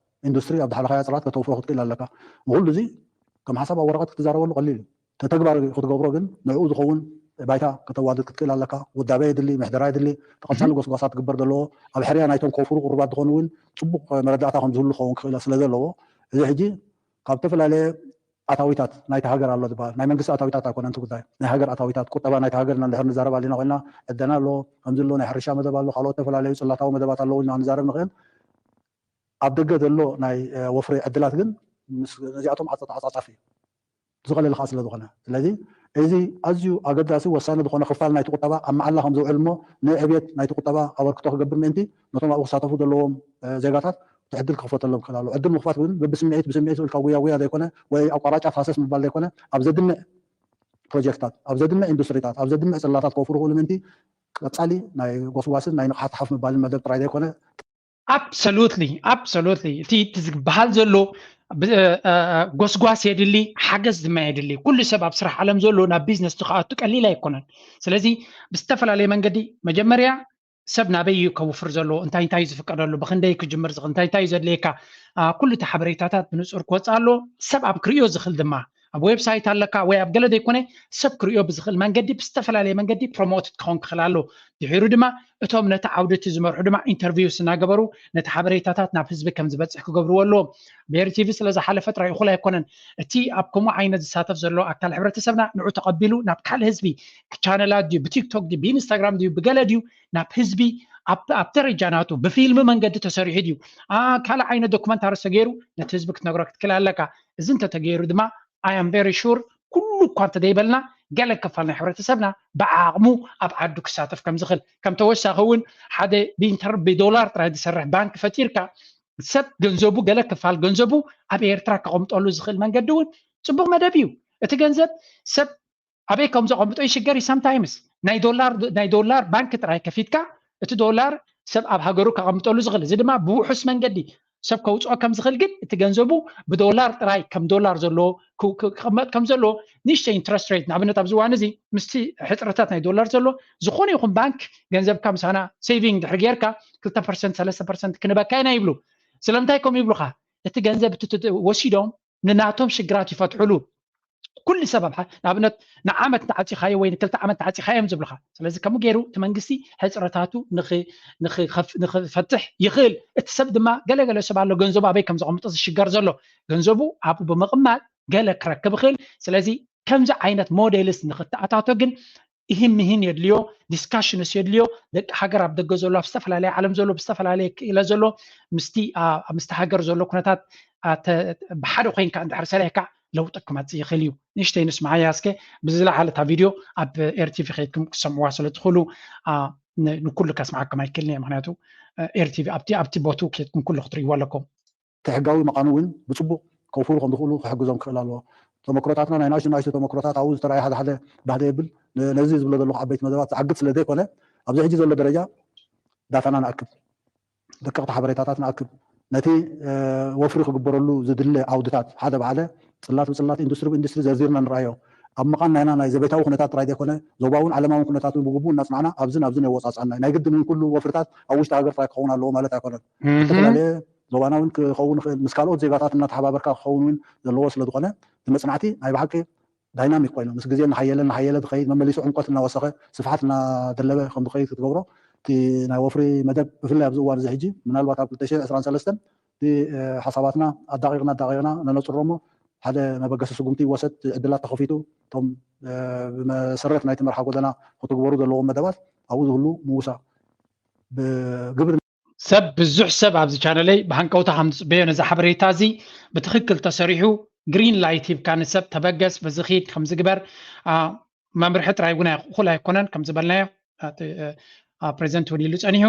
ኢንዱስትሪ ኣብ ዝሓለኻዮ ፅላት ከተውፍሮ ክትክእል ኣለካ። ንኩሉ እዚ ከም ሓሳብ ኣብ ወረቐት ክትዛረበሉ ቀሊል እዩ። ተተግባር ክትገብሮ ግን ንዕኡ ዝኸውን ባይታ ከተዋድድ ክትክእል ኣለካ። ውዳበ የድሊ፣ ምሕደራ የድሊ። ተቐፃሊ ጎስጓሳት ትግበር ዘለዎ ኣብ ሕርያ ናይቶም ከውፍሩ ቅሩባት ዝኾኑ እውን ፅቡቕ መረዳእታ ከም ዝህሉ ክኸውን ክኽእል ስለ ዘለዎ እዚ ሕጂ ካብ ዝተፈላለየ ኣታዊታት ናይቲ ሃገር ኣሎ ዝበሃል ናይ መንግስቲ ኣታዊታት ኣይኮነን እቲ ጉዳይ ናይ ሃገር ኣታዊታት ቁጠባ ናይቲ ሃገር ኢና እንድሕር ንዛረብ ኣሊና ኮይና ዕደና ኣሎ ከምዚ ኣሎ ናይ ሕርሻ መደብ ኣሎ ካልኦት ዝተፈላለዩ ፅላታዊ መደባት ኣለዉ ኢልና ክንዛረብ ንኽእል። ኣብ ደገ ዘሎ ናይ ወፍሪ ዕድላት ግን ነዚኣቶም ዓፀፃፃፊ እዩ ዝኸለልካ ስለ ዝኾነ ስለዚ እዚ ኣዝዩ ኣገዳሲ ወሳኒ ዝኾነ ክፋል ናይቲ ቁጠባ ኣብ መዓላ ከም ዝውዕል እሞ ንዕብየት ናይቲ ቁጠባ ኣበርክቶ ክገብር ምእንቲ ነቶም ኣብኡ ክሳተፉ ዘለዎም ዜጋታት እቲ ዕድል ክኽፈተሎም ክኽእል ኣለዎ። ዕድል ምኽፋት ግን በብስምዒት ብስምዒት ኢልካ ጉያ ጉያ ዘይኮነ ወይ ኣቋራጫ ፋሰስ ምባል ዘይኮነ ኣብ ዘድምዕ ፕሮጀክትታት ኣብ ዘድምዕ ኢንዱስትሪታት ኣብ ዘድምዕ ፅላታት ከውፍሩ ክኽእሉ ምእንቲ ቀፃሊ ናይ ጎስጓስን ናይ ንቕሓት ሓፍ ምባልን መደብ ጥራይ ዘይኮነ Absolutely, absolutely። እቲ እቲ ዝበሃል ዘሎ ጎስጓስ የድሊ፣ ሓገዝ ድማ የድሊ። ኩሉ ሰብ ኣብ ስራሕ ዓለም ዘሎ ናብ ቢዝነስ ክኣቱ ቀሊል ኣይኮነን። ስለዚ ብዝተፈላለየ መንገዲ መጀመርያ ሰብ ናበይ እዩ ከውፍር ዘለዎ፣ እንታይ እንታይ ዝፍቀደሉ፣ ብክንደይ ክጅምር ዝኽእል፣ እንታይ እንታይ እዩ ዘድልየካ፣ ኩሉ እቲ ሓበሬታታት ብንፁር ክወፅእ ኣለዎ። ሰብ ኣብ ክርእዮ ዝኽእል ድማ ኣብ ዌብሳይት ኣለካ ወይ ኣብ ገለ ዘይኮነ ሰብ ክርእዮ ብዝኽእል መንገዲ ብዝተፈላለየ መንገዲ ፕሮሞት ክኸውን ክኽእል ኣለዎ። ድሒሩ ድማ እቶም ነቲ ዓውዲ እቲ ዝመርሑ ድማ ኢንተርቪውስ እናገበሩ ነቲ ሓበሬታታት ናብ ህዝቢ ከም ዝበፅሕ ክገብርዎ ኣለዎም። ብሄር ቲቪ ስለ ዝሓለፈ ጥራይ እኹል ኣይኮነን። እቲ ኣብ ከምኡ ዓይነት ዝሳተፍ ዘሎ ኣካል ሕብረተሰብና ንዑ ተቐቢሉ ናብ ካልእ ህዝቢ ቻነላት ድዩ ብቲክቶክ ድዩ ብኢንስታግራም ድዩ ብገለ ድዩ ናብ ህዝቢ ኣብ ደረጃ ናቱ ብፊልሚ መንገዲ ተሰሪሑ ድዩ ካልእ ዓይነት ዶኩመንታሪ ተገይሩ ነቲ ህዝቢ ክትነግሮ ክትክእል ኣለካ። እዚ እንተተገይሩ ድማ I am very sure ኩሉ እኳ እንተዘይበልና ገለ ክፋል ናይ ሕብረተሰብና ብዓቕሙ ኣብ ዓዱ ክሳተፍ ከም ዝኽእል ከም ተወሳኺ እውን ሓደ ብኢንተር ብዶላር ጥራይ ዝሰርሕ ባንክ ፈጢርካ ሰብ ገንዘቡ ገለ ክፋል ገንዘቡ ኣብ ኤርትራ ከቐምጠሉ ዝኽእል መንገዲ እውን ፅቡቕ መደብ እዩ። እቲ ገንዘብ ሰብ ኣበይ ከም ዘቐምጦ ይሽገር እዩ። Sometimes ናይ ዶላር ናይ ዶላር ባንክ ጥራይ ከፊትካ እቲ ዶላር ሰብ ኣብ ሃገሩ ከቐምጠሉ ዝኽእል እዚ ድማ ብውሑስ መንገዲ ሰብ ከውፅኦ ከም ዝኽእል ግን እቲ ገንዘቡ ብዶላር ጥራይ ከም ዶላር ዘለዎ ክቕመጥ ከም ዘለዎ ንእሽተይ interest rate ንኣብነት ኣብዚ እዋን እዚ ምስቲ ሕፅረታት ናይ ዶላር ዘሎ ዝኾነ ይኹን ባንክ ገንዘብካ ምሳና saving ድሕሪ ጌርካ ክልተ percent ሰለስተ percent ክንበካ ኢና ይብሉ። ስለምንታይ ከምኡ ይብሉኻ? እቲ ገንዘብ ወሲዶም ንናቶም ሽግራት ይፈትሕሉ። ኩሉ ሰብ ንኣብነት ንዓመት ተዓፂኻዮ ወይ ንክልተ ዓመት ተዓፂኻዮም ዝብልኻ። ስለዚ ከምኡ ገይሩ እቲ መንግስቲ ሕፅረታቱ ንክፈትሕ ይኽእል። እቲ ሰብ ድማ ገለገለ ሰብ ኣሎ ገንዘቡ ኣበይ ከም ዘቐምጦ ዝሽገር ዘሎ ገንዘቡ ኣብኡ ብምቕማጥ ገለ ክረክብ ይኽእል። ስለዚ ከምዚ ዓይነት ሞዴልስ ንክተኣታቶ ግን ይህን ምሂን የድልዮ፣ discussions የድልዮ። ደቂ ሃገር ኣብ ደገ ዘሎ ኣብ ዝተፈላለየ ዓለም ዘሎ ብዝተፈላለየ ክኢለ ዘሎ ምስቲ ምስቲ ሃገር ዘሎ ኩነታት ብሓደ ኮይንካ እንድሕር ሰሪሕካ ለውጢ ክመፅእ ይኽእል እዩ። ንእሽተይ ንስምዓያ እስከ። ብዝለዓለ እታ ቪድዮ ኣብ ኤርቲቪ ከይድኩም ክሰምዕዋ ስለ ትኽእሉ ንኩሉ ከስምዓኩም ኣይክእልን እየ። ምክንያቱ ኤርቲቪ ኣብቲ ኣብቲ ቦቱ ከይድኩም ኩሉ ክትርእይዎ ኣለኩም። እቲ ሕጋዊ መቓኑ እውን ብፅቡቕ ከውፍሩ ከም ዝኽእሉ ክሕግዞም ክኽእል ኣለዎ። ተመክሮታትና ናይ ናሽቱ ናሽቱ ተመክሮታት ኣብኡ ዝተረኣየ ሓደ ሓደ ባህደ የብል። ነዚ ዝብሎ ዘለኹ ዓበይቲ መደባት ዝዓግብ ስለ ዘይኮነ ኣብዚ ሕጂ ዘሎ ደረጃ ዳታና ንኣክብ፣ ደቀቕቲ ሓበሬታታት ንኣክብ፣ ነቲ ወፍሪ ክግበረሉ ዝድለ ዓውድታት ሓደ ብሓደ ፅላት ብፅላት ኢንዱስትሪ ብኢንዱስትሪ ዘርዚርና ንረኣዮ። ኣብ ምቓን ናይና ናይ ዘቤታዊ ኩነታት ጥራይ ዘይኮነ ዞባውን ዓለማውን ኩነታት እውን ብግቡእ እናፅናዕና ኣብዝን ኣብዝን የወፃፅኣና። ናይ ግድን እውን ኩሉ ወፍርታት ኣብ ውሽጢ ሃገር ጥራይ ክኸውን ኣለዎ ማለት ኣይኮነን። ዝተፈላለየ ዞባና እውን ክኸውን ይኽእል፣ ምስ ካልኦት ዜጋታት እናተሓባበርካ ክኸውን እውን ዘለዎ ስለ ዝኾነ እቲ መፅናዕቲ ናይ ብሓቂ ዳይናሚክ ኮይኑ ምስ ግዜ እናሓየለ እናሓየለ ዝኸይድ መመሊሱ ዕምቆት እናወሰኸ ስፍሓት እናደለበ ከም ዝኸይድ ክትገብሮ እቲ ናይ ወፍሪ መደብ ብፍላይ ኣብዚ እዋን እዚ ሕጂ ምናልባት ኣብ ክልተ ሽሕን ዕስራን ሰለስተን እቲ ሓሳባትና ኣዳቂቕና ኣዳቂቕና ነነፅሮ እሞ ሓደ መበገሲ ስጉምቲ ይወሰድ፣ ዕድላት ተኸፊቱ እቶም ብመሰረት ናይቲ መርሓ ጎደና ክትግበሩ ዘለዎም መደባት ኣብኡ ዝህሉ ምውሳእ ብግብሪ ሰብ ብዙሕ ሰብ ኣብዚ ቻነለይ ብሃንቀውታ ከም ዝፅበዮ ነዚ ሓበሬታ እዚ ብትኽክል ተሰሪሑ ግሪን ላይት ሂብካ ንሰብ ተበገስ በዚ ኺድ ከም ዝግበር መምርሒ ጥራይ እውን እኹል ኣይኮነን ከም ዝበልናዮ ፕሬዚደንት እውን ኢሉ ፀኒሑ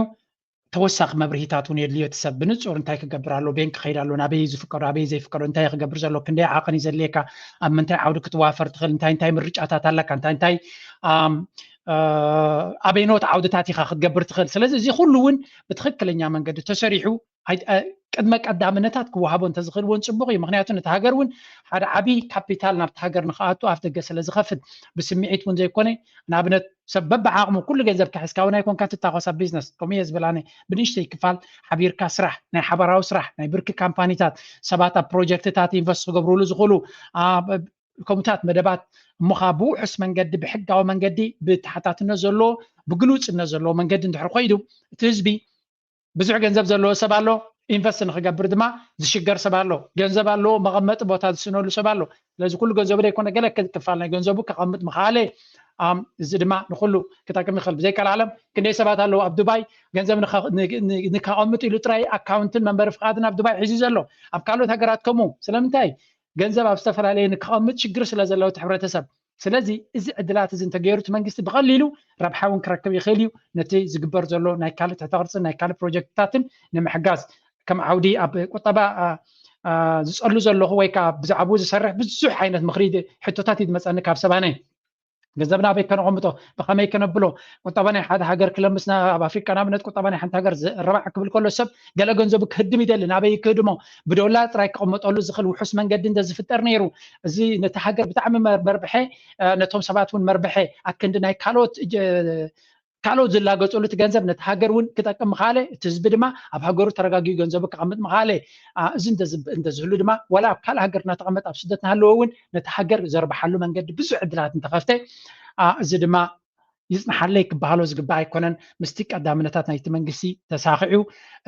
ተወሳኺ መብርሂታት እውን የድልዮ እቲ ሰብ ብንፁር እንታይ ክገብር ኣሎ ቤን ክኸይድ ኣሎ ናበይ ዝፍቀዶ ኣበይ ዘይፍቀዶ እንታይ ክገብር ዘሎ ክንደይ ዓቐን እዩ ዘድልየካ ኣብ ምንታይ ዓውዲ ክትዋፈር ትኽእል እንታይ እንታይ ምርጫታት ኣለካ እንታይ እንታይ ኣበይኖት ዓውድታት ኢኻ ክትገብር ትኽእል ስለዚ እዚ ኩሉ እውን ብትኽክለኛ መንገዲ ተሰሪሑ ቅድመ ቀዳምነታት ክወሃቦ እንተዝኽእል እውን ፅቡቕ እዩ ምክንያቱ ነቲ ሃገር እውን ሓደ ዓብዪ ካፒታል ናብቲ ሃገር ንክኣቱ ኣፍ ደገ ስለ ዝኸፍት ብስምዒት እውን ዘይኮነ ንኣብነት ሰብ በብዓቕሙ ኩሉ ገንዘብ ክሕዝካ እውን ኣይኮንካ ትታኾስ ኣብ ቢዝነስ ከምኡ እየ ዝብል ኣነ ብንእሽተይ ክፋል ሓቢርካ ስራሕ ናይ ሓባራዊ ስራሕ ናይ ብርኪ ካምፓኒታት ሰባት ኣብ ፕሮጀክትታት ኢንቨስት ክገብሩሉ ዝኽእሉ ከምኡታት መደባት እሞ ከዓ ብውሑስ መንገዲ ብሕጋዊ መንገዲ ብተሓታትነት ዘለዎ ብግሉፅነት ዘለዎ መንገዲ እንድሕር ኮይዱ እቲ ህዝቢ ብዙሕ ገንዘብ ዘለዎ ሰብ ኣሎ ኢንቨስት ንክገብር ድማ ዝሽገር ሰብ ኣሎ ገንዘብ ኣለዎ መቐመጢ ቦታ ዝስነሉ ሰብ ኣሎ ስለዚ ኩሉ ገንዘቡ ዘይኮነ ገለ ክፋል ናይ ገንዘቡ ከቐምጥ ምክኣለ እዚ ድማ ንኩሉ ክጠቅም ይኽእል ብዘይካል ዓለም ክንደይ ሰባት ኣለዉ ኣብ ዱባይ ገንዘብ ንከቐምጥ ኢሉ ጥራይ ኣካውንትን መንበሪ ፍቃድን ኣብ ዱባይ ሒዙ ዘሎ ኣብ ካልኦት ሃገራት ከምኡ ስለምንታይ ገንዘብ ኣብ ዝተፈላለየ ንክቐምጥ ሽግር ስለ ዘለዎ እቲ ሕብረተሰብ ስለዚ እዚ ዕድላት እዚ እንተገይሩ እቲ መንግስቲ ብቐሊሉ ረብሓ እውን ክረክብ ይኽእል እዩ ነቲ ዝግበር ዘሎ ናይ ካልእ ትሕተ ቅርፅን ናይ ካልእ ፕሮጀክትታትን ንምሕጋዝ ከም ዓውዲ ኣብ ቁጠባ ዝፀሉ ዘለኹ ወይ ከዓ ብዛዕባኡ ዝሰርሕ ብዙሕ ዓይነት ምኽሪ ሕቶታት እዩ ዝመፀኒ ካብ ሰባነ ገንዘብና ኣበይ ከነቐምጦ ብኸመይ ከነብሎ ቁጠባ ናይ ሓደ ሃገር ክለምስና ኣብ ኣፍሪቃ ንኣብነት ቁጠባ ናይ ሓንቲ ሃገር ረባዕ ክብል ከሎ ሰብ ገለ ገንዘቡ ክህድም ይደሊ ናበይ ክህድሞ ብዶላር ጥራይ ክቐመጠሉ ዝኽእል ውሑስ መንገዲ እንተ ዝፍጠር ነይሩ እዚ ነቲ ሃገር ብጣዕሚ መርብሐ ነቶም ሰባት እውን መርብሐ ኣክንዲ ናይ ካልኦት ካልኦት ዝላገፅሉ እቲ ገንዘብ ነቲ ሃገር እውን ክጠቅም ምኻለ እቲ ህዝቢ ድማ ኣብ ሃገሩ ተረጋጊኡ ገንዘቡ ክቐምጥ ምኻለ እዚ እንተዝህሉ ድማ ዋላ ኣብ ካልእ ሃገር እናተቐመጥ ኣብ ስደት እናሃለወ እውን ነቲ ሃገር ዘርብሓሉ መንገዲ ብዙሕ ዕድላት እንተኸፍተ እዚ ድማ ይፅንሓለይ ክበሃሎ ዝግባእ ኣይኮነን ምስቲ ቀዳምነታት ናይቲ መንግስቲ ተሳኺዑ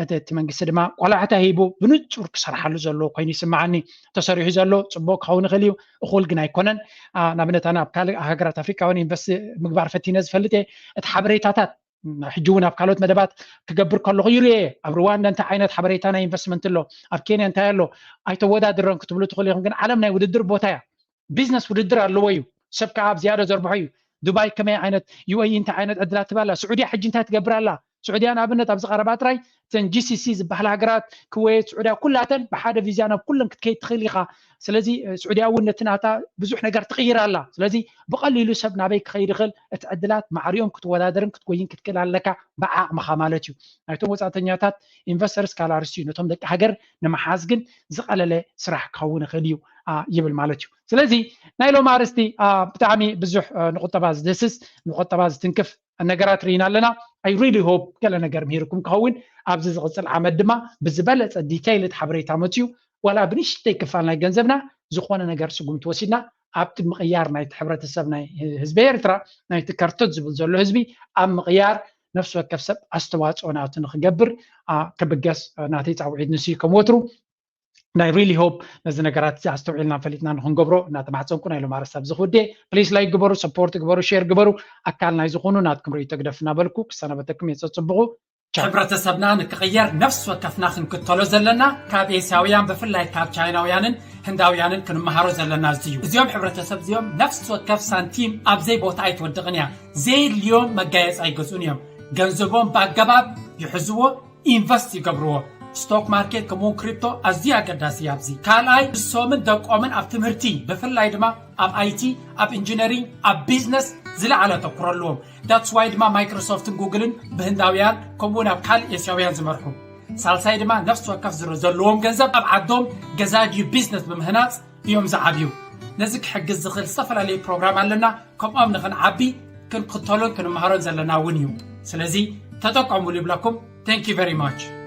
እቲ መንግስቲ ድማ ቆላሕታ ሂቡ ብንፁር ክሰርሓሉ ዘለዎ ኮይኑ ይስምዓኒ ተሰሪሑ ዘሎ ፅቡቅ ክኸውን ይኽእል እዩ እኹል ግን ኣይኮነን ንኣብነት ኣነ ኣብ ካልእ ሃገራት ኣፍሪካ እውን ኢንቨስት ምግባር ፈቲነ ዝፈልጥ እየ እቲ ሓበሬታታት ሕጂ እውን ኣብ ካልኦት መደባት ክገብር ከለኹ ይርኤ ኣብ ሩዋንዳ እንታይ ዓይነት ሓበሬታ ናይ ኢንቨስትመንት ኣሎ ኣብ ኬንያ እንታይ ኣሎ ኣይተወዳድረን ክትብሉ ትኽእሉ ኢኹም ግን ዓለም ናይ ውድድር ቦታ እያ ቢዝነስ ውድድር ኣለዎ እዩ ሰብ ከዓ ኣብ ዝያዳ ዘርብሖ እዩ ዱባይ ከመይ ዓይነት ዩኤኢ እንታይ ዓይነት ዕድላት ትባላ ስዑድያ ሕጂ እንታይ ትገብር ኣላ ስዑድያ ንኣብነት ኣብዚ ቀረባ ጥራይ እተን ጂ ሲ ሲ ዝበሃል ሃገራት፣ ክዌት፣ ስዑድያ፣ ኩላተን ብሓደ ቪዛ ናብ ኩለን ክትከይድ ትኽእል ኢኻ። ስለዚ ስዑድያ እውን ነቲ ናታ ብዙሕ ነገር ትቕይር ኣላ። ስለዚ ብቐሊሉ ሰብ ናበይ ክኸይድ ይኽእል፣ እቲ ዕድላት ማዕሪኦም ክትወዳደርን ክትጎይን ክትክእል ኣለካ ብዓቕምኻ ማለት እዩ። ናይቶም ወፃእተኛታት ኢንቨስተርስ ካልኣርስ እዩ፣ ነቶም ደቂ ሃገር ንምሓዝ ግን ዝቐለለ ስራሕ ክኸውን ይኽእል እዩ ይብል ማለት እዩ። ስለዚ ናይ ሎም ኣርስቲ ብጣዕሚ ብዙሕ ንቁጠባ ዝድህስስ ንቁጠባ ዝትንክፍ ነገራት ርኢና ኣለና። I really hope ገለ ነገር ምሂርኩም ክኸውን። ኣብዚ ዝቕፅል ዓመት ድማ ብዝበለፀ ዲቴይልድ ሓበሬታ መፅዩ ዋላ ብንሽተይ ክፋል ናይ ገንዘብና ዝኾነ ነገር ስጉምቲ ወሲድና ኣብቲ ምቕያር ናይቲ ሕብረተሰብ ናይ ህዝቢ ኤርትራ ናይቲ ከርተት ዝብል ዘሎ ህዝቢ ኣብ ምቕያር ነፍሲ ወከፍ ሰብ ኣስተዋፅኦ ናቱ ንክገብር ክብገስ ናተይ ፃውዒት ንሱ ከም ወትሩ ናይ really hope ነዚ ነገራት እዚ ኣስተውዒልና ፈሊጥና ንክንገብሮ እናተማሕፀንኩ ናይ ሎም ኣረስቲ ኣብዚ ክውድእ። ፕሊስ ላይክ ግበሩ፣ ሰፖርት ግበሩ፣ ሼር ግበሩ። ኣካል ናይ ዝኾኑ ናትኩም ርእይቶ ግደፍ እናበልኩ ክሰናበተኩም እየ። ፀፅብቑ። ሕብረተሰብና ንክቕየር ነፍሲ ወከፍና ክንክተሎ ዘለና ካብ ኤስያውያን ብፍላይ ካብ ቻይናውያንን ህንዳውያንን ክንመሃሮ ዘለና እዚ እዩ። እዚኦም ሕብረተሰብ እዚኦም ነፍሲ ወከፍ ሳንቲም ኣብ ዘይቦታ ኣይትወድቕን እያ። ዘየድልዮም መጋየፂ ኣይገዝኡን እዮም። ገንዘቦም ብኣገባብ ይሕዝዎ፣ ኢንቨስት ይገብርዎ። ስቶክ ማርኬት ከምኡውን ክሪፕቶ ኣዝዩ ኣገዳሲ እዩ ኣብዚ። ካልኣይ ንሶምን ደቆምን ኣብ ትምህርቲ ብፍላይ ድማ ኣብ ኣይቲ፣ ኣብ ኢንጂነሪንግ፣ ኣብ ቢዝነስ ዝለዓለ ኣተኩሮ ኣለዎም። ዳትስ ዋይ ድማ ማይክሮሶፍትን ጉግልን ብህንዳውያን ከምኡውን ኣብ ካልእ ኤስያውያን ዝመርሑ። ሳልሳይ ድማ ነፍሲ ወከፍ ዝረ ዘለዎም ገንዘብ ኣብ ዓዶም ገዛ ድዩ ቢዝነስ ብምህናፅ እዮም ዝዓብዩ። ነዚ ክሕግዝ ዝኽእል ዝተፈላለዩ ፕሮግራም ኣለና። ከምኦም ንኽንዓቢ ክንክተሎን ክንመሃሮን ዘለና እውን እዩ። ስለዚ ተጠቀሙሉ ይብለኩም። Thank you very much።